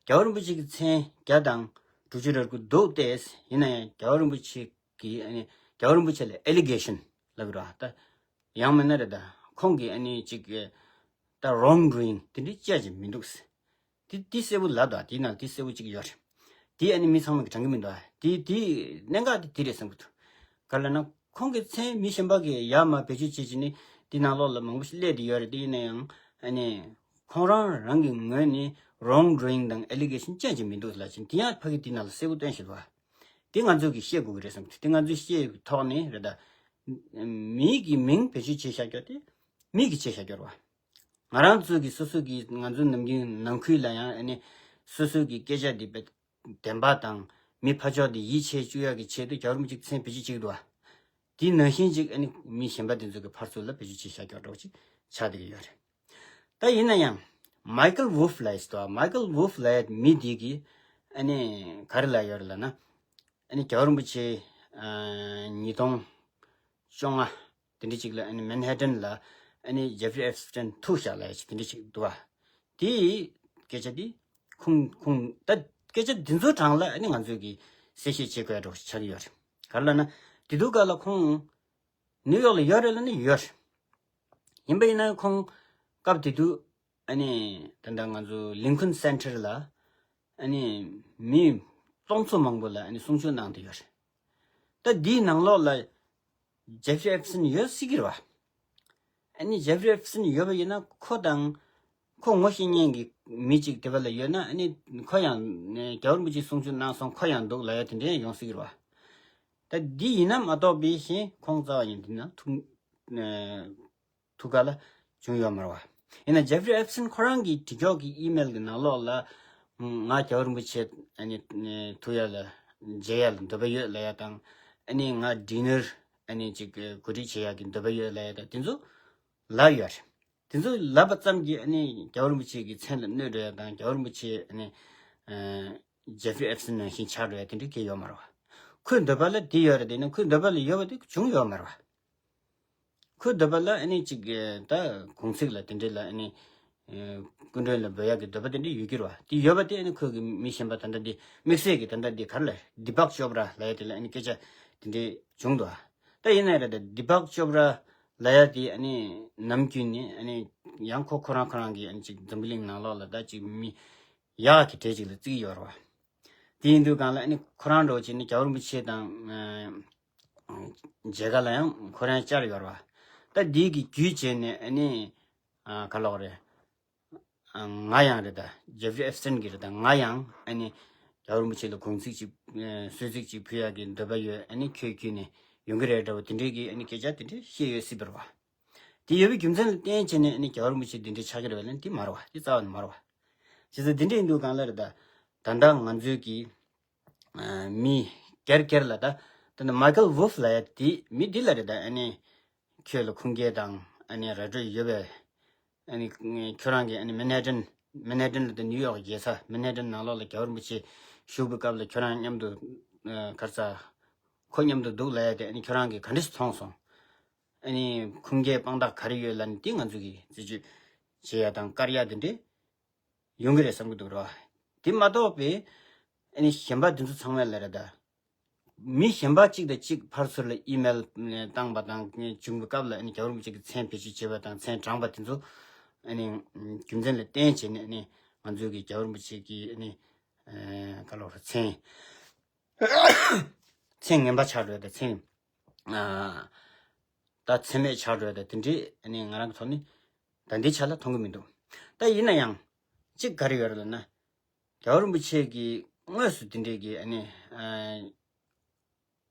རྒྱལ་བ་རིན་པོ་ཆེ་གི་མཚན་བརྒྱ་དང་དྲུག་ཅུ་རེ་དགུ་འདུག་སྟེ། ཡིན་ན་ཡང་རྒྱལ་བ་རིན་པོ་ཆེ་གི་ཨ་ནི་རྒྱལ་བ་རིན་པོ་ཆེ་ལ་ཨེ་ལི་གེ་ཤན་ལབ་གི་རེད་བ་ད། ཡང་མིན་ན་རེད་ད། ཁོང་གི་ཨ་ནི་ཅིག་ད་རོང་ཌུ་ཡིང་དེ་འདྲའི་བྱས་ཀྱི་མི་འདུག་དེ་དེ་གསལ་པོ་ལབ་འདུག་དེའི་ནང་དེ་གསལ་པོ་གཅིག་ཡོད་རེད། དེ་ཨ་ནི་མི་ཚང་མ་གི་དྲན་གི་མི་འདུག་དེ་དེ་གནད་འགག་དེ་དེ་རེད་བསམ་གི་འདུག་ག་རེ་ལབ་ན་ཁོང་གི་མཚན་མི་གཞན་པ་གི་ཡར་མར་བེད་སྤྱོད་བྱེད་ཀྱི་ནི་དེ་ནང་ལོགས་ལ་མང་པོ་ཞིག་སླེབས་བསྡད་ཡོད་རེད། དེ་ཡིན་ན་ཡང་ཨ་ནི་ཁོང་རང་རང་གི་ངོས་ནས་རོང་ཌུ་ཡིང་དང་ཨེ་ལི་གེ་ཤན་ཅན་ཅིག་མི་འདུག་ལབ་ཅིང་དེ་ཡང་ཕ་གི་དེ་ནང་ལ་གསལ་པོ་སྟོན་བཞིན་འདུག་དེ་ང་ཚོས་གི་ཤེས་དགོས་གི་རེད་བསམ་གི་འདུག་དེ་ང་ཚོས་ཤེས་ཐོག་ནས་རེད་ད། མི་གི་མིང་བེད་སྤྱོད་བྱེད་བཞག་རྒྱུ་དེ་མི་གི་བྱེད་བཞག་རྒྱུ་རེད་བ། ང་རང་ཚོ་གི་སོ་སོ་གི་ང་ཚོ་ནམ་རྒྱུན་ནང་ཁུལ་ལ་ཡང་ཨ་ནི་སོ་སོ་གི་སྐད་ཆ་འདི་བདེན་པ་དང་མི་ཕར་ཕྱོགས་འདི་ཡིད་ཆེས་བཅུག་ཡག་གི་ཆེད་དུ་རྒྱལ་བ་རིན་པོ་ཆེ་མཚན་བེད་སྤྱོད་བྱེད་ཀྱི་འདུག་བ། དེ་ནང་བཞིན་ཅིག་ཨ་ནི་མི་གཞན་པ་དེ་ཚོ་གི་ཕར་ཚུར་ལ་བེད་སྤྱོད་བྱེད་བཞག་རྒྱུ་འདྲ་བོ་ཅིག་ཆགས་བསྡད་ཀྱི་ཡོད་རེད། ད་ཡིན་ན་ཡང་མའི་ཀལ་ཝུལ་ལབ་ཡས་ཤིག་འདུག་མའི་ཀལ་ཝུལ་ལབ་ཡས་མི་འདི་གིས་ཨ་ནི་ག་རེ་ལབ་ཡོད་རེད་ལབ་ན། ཨ་ནི་རྒྱལ་བ་རིན་པོ་ཆེ་ཨ་ཉིས་སྟོང་བཅོ་ལྔ་དེ་འདྲ་ཅིག་ལ་ཨ་ནི་མན་ཧེ་ཏན་ལ་ཨ་ནི་ཇེ་ཧྥི་རི་ཨེབ་སི་ཏན་ཐུག་བཞག་ལབ་ཡ་ཅིག་དེ་འདྲ་ཅིག་འདུག་བ། དེའི་སྐད་ཆ་དེ་ཁུངས་ཁུངས་ད་སྐད་ཆ་དེ་ཚོའི་གྲས་ལ་ཨ་ནི་ང་ཚོས་ཀྱི་གསལ་བཤད་བྱེད་དགོས་ཡ་འདྲ་བོ་ཞིག་ཆགས་ཀྱི་ཡོད་རེད། ག་རེ་ལབ་ན་དེ་དུས་སྐབས་ལ་ཁོང་ནིའུ་ཡོག་ལ་ཡོད་རེད་ལབ་ན་ཡོད་རེད། ཡིན་པ་ཡིན་ན་ཁོང་སྐབས་དེ་དུས་ཨ་ནི་ད་ལྟ་ང་ཚོ་ལིན་ཁོན་སེན་ཊར་ལ་ཨ་ནི་མི་སྟོང་ཚོ་མང་པོ་ལ་ཨ་ནི་གསུང་ཆོས་གནང་བསྡད་ཡོད་རེད། ད་འདིའི་ནང་ལོགས་ལ་ཇེ་ཧྥི་རི་ཨེབ་སན་ཡོད་སྲིད་ཀྱི་རེད་བ། ཨ་ནི་ཇེ་ཧྥི་རི་ཨེབ་སན་ཡོད་པ་ཡིན་ན་ཁོ་དང་ཁོ་ངོ་ཤེས་མཁན་གྱི་མི་གཅིག་དེ་པ་ལ་ཡོད་ན་ཨ་ནི་ཁོ་ཡང་རྒྱལ་བ་རིན་པོ་ཆེ་གསུང་ཆོས་གནང་སོང་ཁོ་ཡང་འདུག་ལབ་ཡ་དེ་འདྲ་ཡང་ཡོང་སྲིད་ཀྱི་རེད་བ། ད་འདི་ཡིན་ན་མ་གཏོགས་པའི་གཞན་ཁོང་རྩ་བ་ཉིད་འདི་ན་ཐུག་ཐུག་ག་ལ་བྱུང་ཡོད་མ་རེད་བ། ཡིན་ན་ཇེ་ཧྥི་རི་ཨེབ་སན་ཁོ་རང་གི་དྲི་ལྕོག་གི་ཨི་མེལ་གྱི་ནང་ལོགས་ལ་ང་རྒྱལ་བ་རིན་པོ་ཆེ་ཨ་ནི་ཐུག་ཡ་ལ་མཇལ་ཡ་ལ་འདོད་པ་ཡོད་ལབ་ཡ་དང་ཨ་ནི་ང་ཌི་ནར་ཨ་ནི་ཅིག་གོ་སྒྲིག་བྱེད་ཡ་གི་འདོད་པ་ཡོད་ལབ་ཡ་དང་དེ་ཚོ་ལབ་ཡོད་རེད། དེ་ཚོ་ལབ་པ་ཙམ་གྱིས་ཨ་ནི་རྒྱལ་བ་རིན་པོ་ཆེ་གི་མཚན་ལ་གནོད་འགྲོ་ཡ་དང་རྒྱལ་བ་རིན་པོ་ཆེ་ཨ་ནི་ཨ་ཇེ་ཧྥི་རི་ཨེབ་སན་ནང་བཞིན་ཆགས་འགྲོ་ཡ་དེ་འདྲ་གང་ཡང་ཡོད་མ་རེད་བ། ཁོའི་འདོད་པ་ལ་དེ་ཡོད་རེད་དེ་ན་ཁོའི་འདོད་པ་ལ་ཡོད་པ་དེ་བྱུང་ཡོད་མ་རེད་བ། ཁོའི་འདོད་པ་ལ་ཨ་ནི་ཅིག་ད་གུང་ཚིགས་ལ་དེ་འདྲ་ལ་ཨ་ནི་སྐུ་མགྲོན་ལ་འབོད་ཡག་གི་འདོད་པ་དེ་འདྲ་ཡོད་ཀྱི་རེད་བ། དེ་ཡོད་པ་དེ་ཨ་ནི་ཁོས་གི་མི་གཞན་པ་ད་ལྟ་འདི་དམིགས་བསལ་གྱི་ད་ལྟ་འདི་ག་རེ་ལབ་རེད། དི་པག་ཅོབ་ར་ལབ་ཡ་དེ་ལ་ཨ་ནི་སྐད་ཆ་དེ་འདྲ་བྱུང་འདུག་ད་ཡིན་ན་རེད་ད་དི་པག་ཅོབ་ར་ལབ་ཡ་དེ་ཨ་ནི་ནམ་རྒྱུན་ནས་ཨ་ནི་ཡང་ཁོ་ཁོ་རང་ཁོ་རང་གི་ཨ་ནི་ཅིག་འཛམ་བུ་གླིང་ནང་ལོགས་ལ་ད་ཅིག་མི་ཡག་གི་གྲས་ཅིག་ལ་བརྩི་གི་ཡོད་རེད་བ། དེ་ཡིན་དུས་སྒང་ལ་ཨ་ནི་ཁོ་རང་འདྲ་བོ་བྱས་ནས་རྒྱལ་བ་རིན་པོ་ཆེ་དང་མཇལ་ཁ་ལ་ཡང་ཁོ་རང་བཅར་ཡོད་རེད་བ། ད་འདི་གི་བརྒྱུད་བྱས་ནས་ཨ་ནི་ག་ལབ་དགོས་རེད། ང་ཡང་རེད་ད། ཇེ་ཧྥི་རི་ཨེབ་སན་གྱིས་རེད་ད། ང་ཡང་ཨ་ནི་རྒྱལ་བ་རིན་པོ་ཆེ་ལ་དགོངས་ཚིག་ཅིག་གསོལ་ཚིག་ཅིག་ཕུལ་ཡག་གི་འདོད་པ་ཡོད། ཨ་ནི་ཁྱོད་ཁྱོད་ནས་ཡོང་གི་རེད་འདྲ་བོ་དེ་འདྲའི་གི་ཨ་ནི་སྐད་ཆ་དེ་འདྲ་བཤད་ཡོད་སྲིད་པ་རེད་བ། དེ་ཡོད་པའི་རྒྱུ་མཚན་ལ་བརྟེན་བྱས་ནས་ཨ་ནི་རྒྱལ་བ་རིན་པོ་ཆེ་འདི་འདྲའི་ཆགས་ཀྱི་རེད་བ་ལབ་ན་དེ་མ་རེད་བ། དེ་རྩ་བ་ནས་མ་རེད་བ། བྱས་ཙང་འདི་འདྲ་ཡིན་དུས་སྒང་ལ་རེད་ད། ད་ལྟ་ང་ཚོའི་གི་མི་སྒེར་སྒེར་ལ་ད་ དེ་ནི་མའི་ཀལ་ཝུལ་ལབ་ཡ་དེ་མི་འདི་ལ་རེད་ད། ཨ་ནི་ཁྱོད་ལ་ཁུངས་སྐྱེལ་དང་ཨ་ནི་ར་སྤྲོད་ཡོད་པའི། ཨ་ནི་ཁྱོད་རང་གི་ཨ་ནི་མན་ཧ་ཏན། མན་ཧ་ཏན་ལ་དེ་ནིའུ་ཡོག་རྒྱལ་ས་མན་ཧ་ཏན་ནང་ལོགས་ལ་རྒྱལ་བ་རིན་པོ་ཆེ་བཞུགས་པའི་སྐབས་ལ་ཁྱོད་རང་མཉམ་དུ་གར་ས་ཁོ་མཉམ་དུ་འདུག་ལབ་ཡ་དེ། ཨ་ནི་ཁྱོད་རང་གིས་ག་འདྲས་མཐོང་སོང་། ཨ་ནི་ཁུངས་སྐྱེལ་དཔང་རྟགས་ག་རེ་ཡོད་ལབ་ནི་དེ་ང་ཚོ་གིས་རྩད་གཅོད་བྱེད་ཡ་དང་བཀར་ཡ་དེ་འདྲས་ཡོང་གི་རེད་བསམ་གི་འདུག་ར། དེ་མ་གཏོགས་པའི་ཨ་ནི་གཞན་པ་དེ་ཚོ་ཚང་མ་ལ་རེད་ད། མི་གཞན་པ་གཅིག་དང་གཅིག་ཕར་ཚུར་ལ་ཨི་མེལ་བཏང་པ་དང་བྱུང་བའི་སྐབས་ལ་ཨ་ནི་རྒྱལ་བ་རིན་པོ་ཆེ་གི་མཚན་བེད་སྤྱོད་བྱེད་པ་དང་མཚན་བགྲངས་པ་དེ་ཚོ་ཨ་ནི་རྒྱུ་མཚན་ལ་བརྟེན་བྱས་ནས། ཨ་ནི་ང་ཚོའི་གི་རྒྱལ་བ་རིན་པོ་ཆེ་གི་ཨ་ནི་ཨ་ག་ལབ་ར། མཚན་མཚན་ངན་པ་ཆགས་འགྲོ་ཡ་དང་མཚན་ཨ་ད་མཚན་མེད་ཆགས་འགྲོ་ཡ་དང་དེ་འདྲའི་ཨ་ནི་ང་རང་གི་ཐོག་ནས་ད་ལྟའི་ཆ་ལ་མཐོང་གི་མི་འདུག་ད་ཡིན་ན་ཡང་གཅིག་ག་རེ་ཡོད་རེད་ལབ་ན། རྒྱལ་བ་རིན་པོ་ཆེ་གིས་དངོས་སུ་དེ་འདྲའི་གི་ཨ་ནི་ཨ་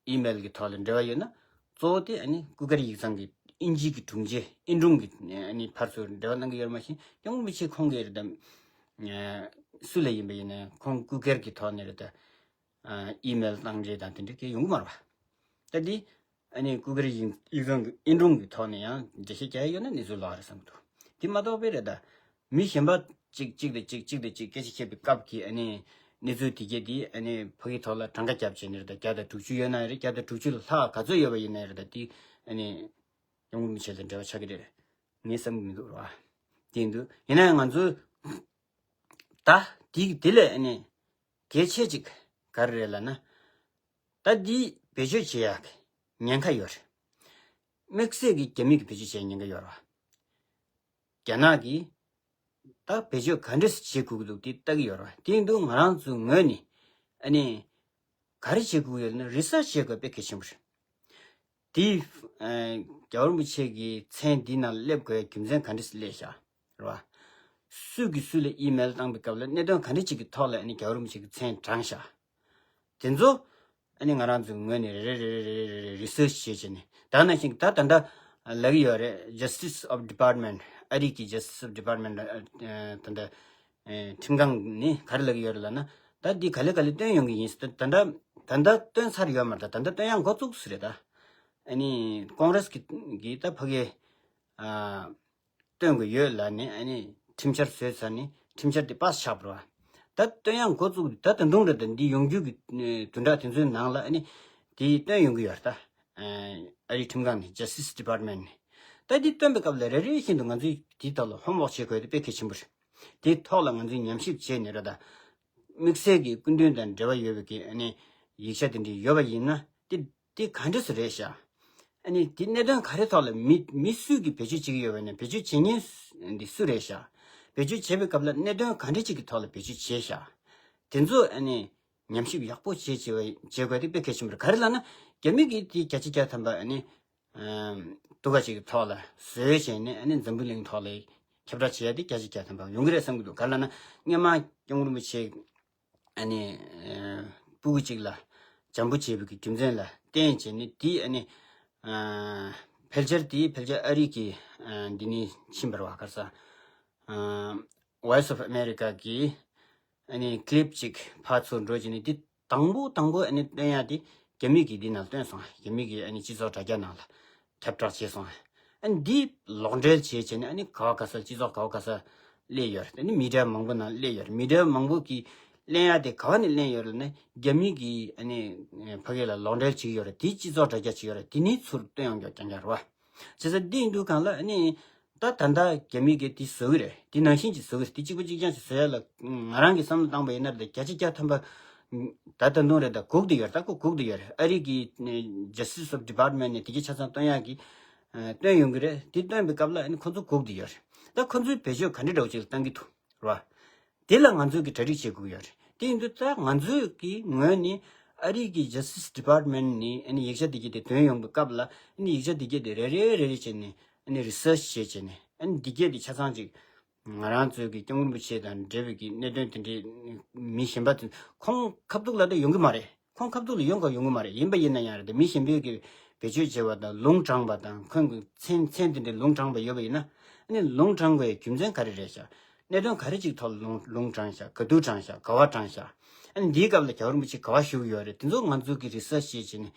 ཨི་མེལ་གྱི་ཐོག་ལ་འབྲེལ་བ་ཡོད་ན། གཙོ་བོ་དེ་ཨ་ནི་སྐུ་སྒེར་ཡིག་ཚང་གི་དབྱིན་ཇིའི་གི་དྲུང་ཆེ། ཨིན་ཀྲུང་གི་ཨ་ནི་ཕར་ཚུར་འབྲེལ་བ་གནང་གི་ཡོད་རེད། མ་གཞི་སྐྱབས་མགོན་རིན་པོ་ཆེ་ཁོང་གིས་རེད་དམ། སུ་ལ་ཡིན་པ་ཡིན་ན་ཁོང་སྐུ་སྒེར་གྱི་ཐོག་ནས་རེད་ད། ཨ་ཨི་མེལ་བཏང་རེས་དང་དེ་འདྲ་གང་ཡང་ཡོང་གི་མ་རེད་པ། ད་འདི་ཨ་ནི་སྐུ་སྒེར་ཡིག་ཡིག་ཚང་གི་ཨིན་ཀྲུང་གི་ཐོག་ནས་ཡང་འགྲེལ་བཤད་རྒྱག་ཡ་ཡོད་ན་གནས་ཚུལ་ལོགས་རེད་བསམ་གྱི་འདུག་དེ་མ་གཏོགས་པའི་རེད་ད། མི་གཞན་པ་གཅིག་གཅིག་དང་གཅིག་གཅིག་དང་གཅིག་སྐད་ཆ་བཤད་པའི་སྐབས་ཀྱི་ཨ་ནི་གནས་ཚུལ་དེ་གས་དེ་ཨ་ནི་ཕ་གིའི་ཐོག་ལ་གྲངས་ཀ་བརྒྱབ་བྱས་ནས་རེད་ད། བརྒྱ་དང་དྲུག་ཅུ་ཡོད་ན་རེད། བརྒྱ་དང་དྲུག་ཅུ་ལ་ལྷག་ག་ཚོད་ཡོད་པ་ཡིན་ན་རེད་ད། དེ་ཨ་ནི་སྐྱབས་མགོན་རིན་པོ་ཆེ་དང་འབྲེལ་བ་ཆགས་ཀྱི་རེད། ངས་བསམ་གྱི་མི་འདུག་ར། དེ་ཡིན་དུས་ཡིན་ན་ཡང་ང་ཚོས་ད་དེ་དེ་ལས་ཨ་ནི་གལ་ཆེ་གཅིག་ག་རེ་རེད་ལབ་ན། ད་འདི་བེད་སྤྱོད་བྱེད་ཡག་གི་ཉེན་ཁ་ཡོད་རེད། དམིགས་བསལ་གྱི་རྒྱ་མི་གི་བེད་སྤྱོད་བྱེད་ཉེན་ཁ་ཡོད་རེད་བ། རྒྱ་ནག་གིས་ད་བེད་སྤྱོད་ག་འདྲས་བྱེད་དགོས་ཀྱི་འདུག་དེ་ལྟ་གི་ཡོད་རེད་བ། དེ་ཡིན་དུས་ང་རང་ཚོའི་ངོས་ནས་ཨ་ནི་ག་རེ་བྱེད་དགོས་ཡོད་ན། རི་སར་ཆི་བྱེད་དགོས་དཔེ་གལ་ཆེན་པོ་རེད། དེ་ཨ་རྒྱལ་བ་རིན་པོ་ཆེ་གི་མཚན་འདི་ནང་སླེབས་དགོས་རྒྱུ་མཚན་ག་འདྲས་སླེབས་ཤག་རེད་བ། སུས་ཀྱིས་སུ་ལ་ཨི་མེལ་བཏང་པའི་སྐབས་ལ་གནད་དོན་ག་འདྲས་ཅིག་གི་ཐོག་ལ་ཨ་ནི་རྒྱལ་བ་རིན་པོ་ཆེ་གི་མཚན་བགྲངས་ཤག་དེ་ཚོ་ཨ་ནི་ང་རང་ཚོའི་ངོས་ནས་རེ་རེ་རེ་རེ་རེ་རེ་རེ་རི་སར་ཆི་བྱས་བྱས་ནས། ད་ནང་བཞིན་ད་ད་ལྟ་ལབ་ཀྱི་ཡོད་རེད། Justice of Department། ཨ་རི་གི་Justice of Department ཨ་ད་ལྟ་ཨ་ཁྲིམས་ཁང་ནས་ག་རེ་ལབ་ཀྱི་ཡོད་རེད་ལབ་ན། ད་འདི་ག་ལེ་ག་ལེ་བཏོན་ཡོང་གི་ཡིན། ད་ད་ད་ལྟ་ད་ལྟ་བཏོན་ཚར་ཡོད་མ་རེད། ད་ད་ལྟ་བཏོན་ཡག་འགོ་བཙུགས་ས་རེད་ད། ཨ་ནི་ཀོང་རེས་ཀྱི་གི་ད་ཕ་གི་ཨ་བཏོན་དགོས་ཡོད་ལབ་ནས་ཨ་ནི་ཁྲིམས་འཆར་བཟོས་ཚར་ནས་ཁྲིམས་འཆར་དེ་པཱ་སི་ཆགས་པ་རེད་བ། ད་བཏོན་ཡག་འགོ་བཙུགས། ད་ད་དུང་རེད་ད། འདི་ཡོང་རྒྱུ་གི་ཨ་བདུན་ཕྲག་དེ་ཚོའི་ནང་ལ་ཨ་ནི་དེ་བཏོན་ཡོང་གི་ཡོད་རེད་ད། ཨ་རིའི་ཁྲིམས་ཁང་ནས། Justice Department ནས། ད་འདི་བཏོན་པའི་སྐབས་ལ་རེ་རེ་བཞིན་དུ་ང་ཚོས་དེའི་ཐོག་ལ་ཧོམ་ཝོག་བྱེད་དགོས་དེ་དཔེ་གལ་ཆེན་པོ་རེད། དེའི་ཐོག་ལ་ང་ཚོས་ཉམས་ཞིབ་བྱས་ནས་རེད་ད། དམིགས་བསལ་གྱི་སྐུ་མདུན་དང་འབྲེལ་བ་ཡོད་པའི་གི་ཨ་ནི་ཡིག་ཆ་དེ་འདྲ་ཡོད་པ་ཡིན་ན། དེ་དེ་ག་འདྲས་སུ་རེད་ཤག་ཨ་ནི་དེ་གནད་དོན་ག་རེ་ཐོག་ལ་མི་མི་སུས་ཀྱིས་བེད་སྤྱོད་བྱེད་ཀྱི་ཡོད་པ་ཡིན་ན། བེད་སྤྱོད་བྱེད་མཁན་འདི་སུ་རེད་ཤག་བེད་སྤྱོད་བྱེད་པའི་སྐབས་ལ་གནད་དོན་ག་འདྲས་ཅིག་གི་ཐོག་ལ་བེད་སྤྱོད་བྱས་ཤག་དེ་ཚོ་ཨ་ནི་ཉམས་ཞིབ་ཡག་པོ་བྱེད་བྱེད་པ་བྱེད་དགོས་དེ་དཔེ་གལ་ཆེན་པོ་རེད། ག་རེ་ལབ་ན་རྒྱ་མི་གིས་དེ་བརྒྱ་ཆ་བརྒྱ་ཐམ་པ་ཨ་ནི་ཨམ་སྡུག་ག་ཅིག་གི་ཐོག་ལ་བཟོས་བྱས་ནས་ཨ་ནི་འཛམ་བུ་གླིང་ཐོག་ལ་ཁྱབ་བསྒྲགས་བྱེད་ཡ་དེ་བརྒྱ་ཆ་བརྒྱ་ཐམ་པ་ཡོང་གི་རེད་བསམ་གྱི་འདུག་ག་རེ་ལབ་ན་སྔོན་མ་སྐྱབས་མགོན་རིན་པོ་ཆེ་ཨ་ནི་ཨ་སྤུ་གུ་གཅིག་ལ་འཇམ་པོ་བྱས་པའི་གི་རྒྱུ་མཚན་ལ་བརྟེན་བྱས་ནས་དེ་ཨ་ནི་ཨ་ཕལ་ཆེར་དེ་ཕལ་ཆེར་ཨ་རི་གི་ཨ་འདི་ནས་ཕྱིན་པ་རེད་བ། ག་རེ་ཟེར། ཨ་Voice of America གི་ཨ་ནི་ཀི་ལིབ་ཅིག་ཕར་ཚུར་འགྲོ་བྱས་ནས་དེ་དང་པོ་དང་པོ་ཨ་ནི་བཏོན་ཡ་དེ་རྒྱ་མི་གིས་འདི་ནང་བཏོན་སོང་། རྒྱ་མི་གི་ཨ་ནི་སྤྱི་ཚོགས་དྲ་རྒྱ་ནང་ལ་ཁྱབ་བསྒྲགས་བྱས་སོང་། ཨ་ནི་འདི་ལོག་འགྲེལ་བྱས་བྱས་ནས་ཨ་ནི་ག་བ་ག་ས་སྤྱི་ཚོགས་ག་བ་ག་ས་སླེབས་ཡོད་རེད། ཨ་ནི་མི་ཌི་ཡ་མང་པོ་ནང་སླེབས་ཡོད་རེད། མི་ཌི་ཡ་མང་པོ་གིས་གླེང་ཡ་དེ་ག་བ་ནས་གླེང་ཡོད་རེད་ན། རྒྱ་མི་གིས་ཨ་ནི་ཕ་གི་ལ་ལོག་འགྲེལ་བྱེད་ཀྱི་ཡོད་རེད། དེ་སྤྱི་ཚོགས་དྲ་རྒྱ་བྱེད་ཀྱི་ཡོད་རེད། དེ་ནས་ཚུར་བཏོན་ཡོང་རྒྱུ་རྐྱང་རྐྱང་རེད་བ། བྱས་ཙང་འདི་ཡིན་དུས་གང་ལ་ཨ་ནི་ད་ད་ལྟ་རྒྱ་མི་གིས་དེ་བཟོ་གི་རེད། དེ་ནང་བཞིན་གྱི་བཟོ་གི་རེད། དེ་གཅིག་པ་གཅིག་རྐྱང་ཞིག་བཟོ་ཡ་ལ་ང་རང་གིས་བསམ་བློ་བཏང་པ་ཡིན་ན་ད་བརྒྱ་ཆ་བརྒྱ་ཐམ་པ་ད་ད་དུང་རེད་ད། སྒུག་བསྡད་ཡོད་རེད། ད་ཁོ་སྒུག་བསྡད་ཡོད་རེད། ཨ་རི་གི་Justice of Department ནས་དེ་གའི་ཆ་ཚང་བཏོན་ཡག་གི་ཨ་བཏོན་ཡོང་གི་རེད། དེ་བཏོན་པའི་སྐབས་ལ་ཨ་ནི་ཁོ་ཚོ་སྒུག་བསྡད་ཡོད་རེད། ད་ཁོ་ཚོས་བེད་སྤྱོད་ག་འདྲ་འདྲ་བོ་ཅིག་ལ་བཏང་གི་འདུག་རེད་བ། དེ་ལ་ང་ཚོས་ཀྱི་གྲ་སྒྲིག་བྱེད་དགོས་ཀྱི་ཡོད་རེད། དེ་ཡིན་དུས་ད་ང་ཚོས་ཀྱི་ངོས་ནས་ཨ་རི་གི་Justice Department ནས་ཨ་ནི་ཡིག་ཆ་འདི་གས་དེ་ཐོན་ཡོང་པའི་སྐབས་ལ་ཨ་ནི་ཡིག་ཆ་འདི་གས་དེ་རེ་རེ་རེ་རེ་བྱས་ནས་ཨ་ནི་རི་སར་ཆི་བྱས་བྱས་ནས་ཨ་ནི་འདི་གས་དེ་ཆ་ཚང་ཅིག་ང་རང་ཚོའི་གི་སྐྱབས་མགོན་རིན་པོ་ཆེ་དང་འབྲེལ་བའི་གི་གནད་དོན་དེ་འདྲའི་མི་གཞན་པ་དེ་ཁོང་ཁ་ཐུག་ལ་ད་ཡོང་གི་མ་རེད། ཁོང་ཁ་ཐུག་ལ་ཡོང་ག་ཡོང་གི་མ་རེད། ཡིན་པ་ཡིན་ན་ཡང་རེད་དེ། མི་གཞན་པས་ཀྱི་བེད་སྤྱོད་བྱས་པ་དང་ལུང་དྲངས་པ་དང་། ཁོང་གི་མཚན་མཚན་དེ་འདྲའི་ལུང་དྲངས་པ་ཡོད་པ་ཡིན་ན། ཨ་ནི་ལུང་དྲངས་པའི་རྒྱུ་མཚན་ག་རེ་རེད་ཤག་གནད་དོན་ག་རེ་ཅིག་ཐོག་ལ་ལུང་ལུང་དྲངས་ཤག་ག་དུས་དྲངས་ཤག་ག་བ་དྲངས་ཤག་ཨ་ནི་འདིའི་སྐབས་ལ་རྒྱལ་བ་རིན་པོ་ཆེ་ག་བ་བཞུགས་ཡོད་རེད། དེ་ཚོ་ང་ཚོ་གི་རི་སར་ཆི་བྱས་བྱས་ནས་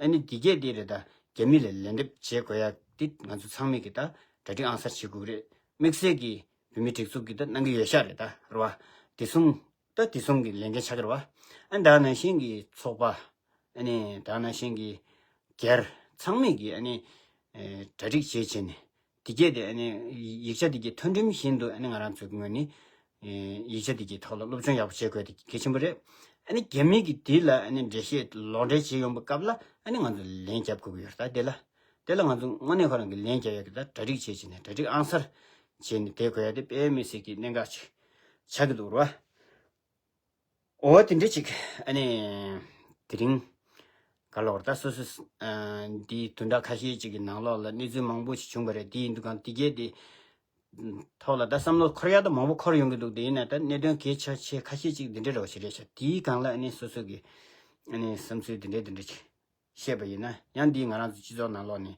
ཨ་ནི་འདི་གས་དེ་རེད། ད་རྒྱ་མི་ལ་ལན་འདེབས་བྱེད་དགོས་ཡ་འདི་ང་ཚོ་ཚང་མས་ཀྱི་ད་གྲ་སྒྲིག་ཨང་གསར་བྱེད་དགོས་རེད། དམིགས་བསལ་གྱི་བོད་མི་སྒྲིག་འཛུགས་ཀྱི་ད་གནང་གི་ཡོད་ཤག་རེད། ད་རེད་བ། བདེ་སྲུང་ད་བདེ་སྲུང་གི་ལས་འགན་ཆགས་ཀྱི་རེད་བ། ཨ་ནི་ད་ནང་བཞིན་གྱི་ཚོགས་པ། ཨ་ནི་ད་ནང་བཞིན་གྱི་སྒེར་ཚང་མས་ཀྱི་ཨ་ནི་ཨེ་གྲ་སྒྲིག་བྱེད་བྱས་ནས་འདི་གས་དེ་ཨ་ནི་ཡིག་ཆ་འདི་གས་མཐུན་སྒྲིལ་བཞིན་དུ་ཨ་ནི་ང་རང་ཚོའི་ངོས་ནས་ཨེ་ཡིག་ཆ་འདི་གས་ཐོག་ལ་སློབ་སྦྱོང་ཡག་པོ་བྱེད་དགོས་དེ་གལ་ཆེན་པོ་རེད། ཨ་ནི་རྒྱ་མི་གིས་འདི་ལ་ཨ་ནི་འགྲེལ་བཤད་ལོག་འགྲེལ་བྱེད་ཡོང་པའི་སྐབས་ལ་ཨ་ནི་ང་ཚོ་ལན་རྒྱབ་དགོས་ཀྱི་ཡོད་རེད། ད་དེ་ལ་དེ་ལ་ང་ཚོ་དངོས་གནས་ཁོ་རང་གི་ལན་རྒྱབ་ཡག་གི་ད་གྲ་སྒྲིག་བྱེད་བྱས་ནས་གྲ་སྒྲིག་ཨང་གསར་བྱས་ནས་བསྡད་དགོས་ཡ་དེ་དཔེ་མི་སྲིད་ཀྱི་གནད་འགག་ཅིག་ཆགས་ཀྱི་འདུག་རེད་བ། འོ་དེ་འདྲ་ཅིག་ཨ་ནི་དེ་རིང་ག་ལོར་ད་སོ་སོ་ཨ་འདིའི་བདུན་ཕྲག་ཁ་ཤས་ཅིག་གི་ནང་ལོགས་ལ་གནས་ཚུལ་མང་པོ་ཞིག་བྱུང་བ་རེད། དེ་ཡིན་དུས་གང་དེ་གས་དེ་ཐོག་ལ་ད་བསམ་བློ་འཁོར་ཡ་ད་མང་པོ་འཁོར་ཡོང་གི་འདུག་དེ་ཡིན་ན་ད་གནད་དོན་གལ་ཆེ་ཆེ་ཁ་ཤས་ཅིག་འདི་འདྲ་རེད་བ་ཞིག་རེད་ཤག་དེའི་སྒང་ལ་ཨ་ནི་སོ་སོ་གི་ཨ་ནི་བསམ་ཚུལ་འདི་འདྲ་འདི་འདྲ་ཅིག་བཤད་པ་ཡིན་ན་ཡང་འདིས་ང་རང་ཚོ་སྤྱི་ཚོགས་ནང་ལོགས་ནས་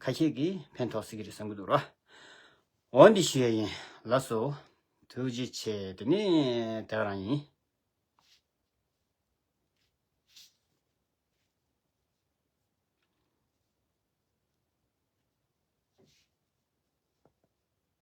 ཁ་ཤས་ཀྱིས་ཕན་ཐོགས་སྲིད་ཀྱི་རེད་བསམ་གྱི་འདུག་ར། འོ་འདི་ཞུ་ཡ་ཡིན། ལགས་སོ། ཐུགས་རྗེ་ཆེ། དེ་ནས་དེ་ག་རང་ཡིན།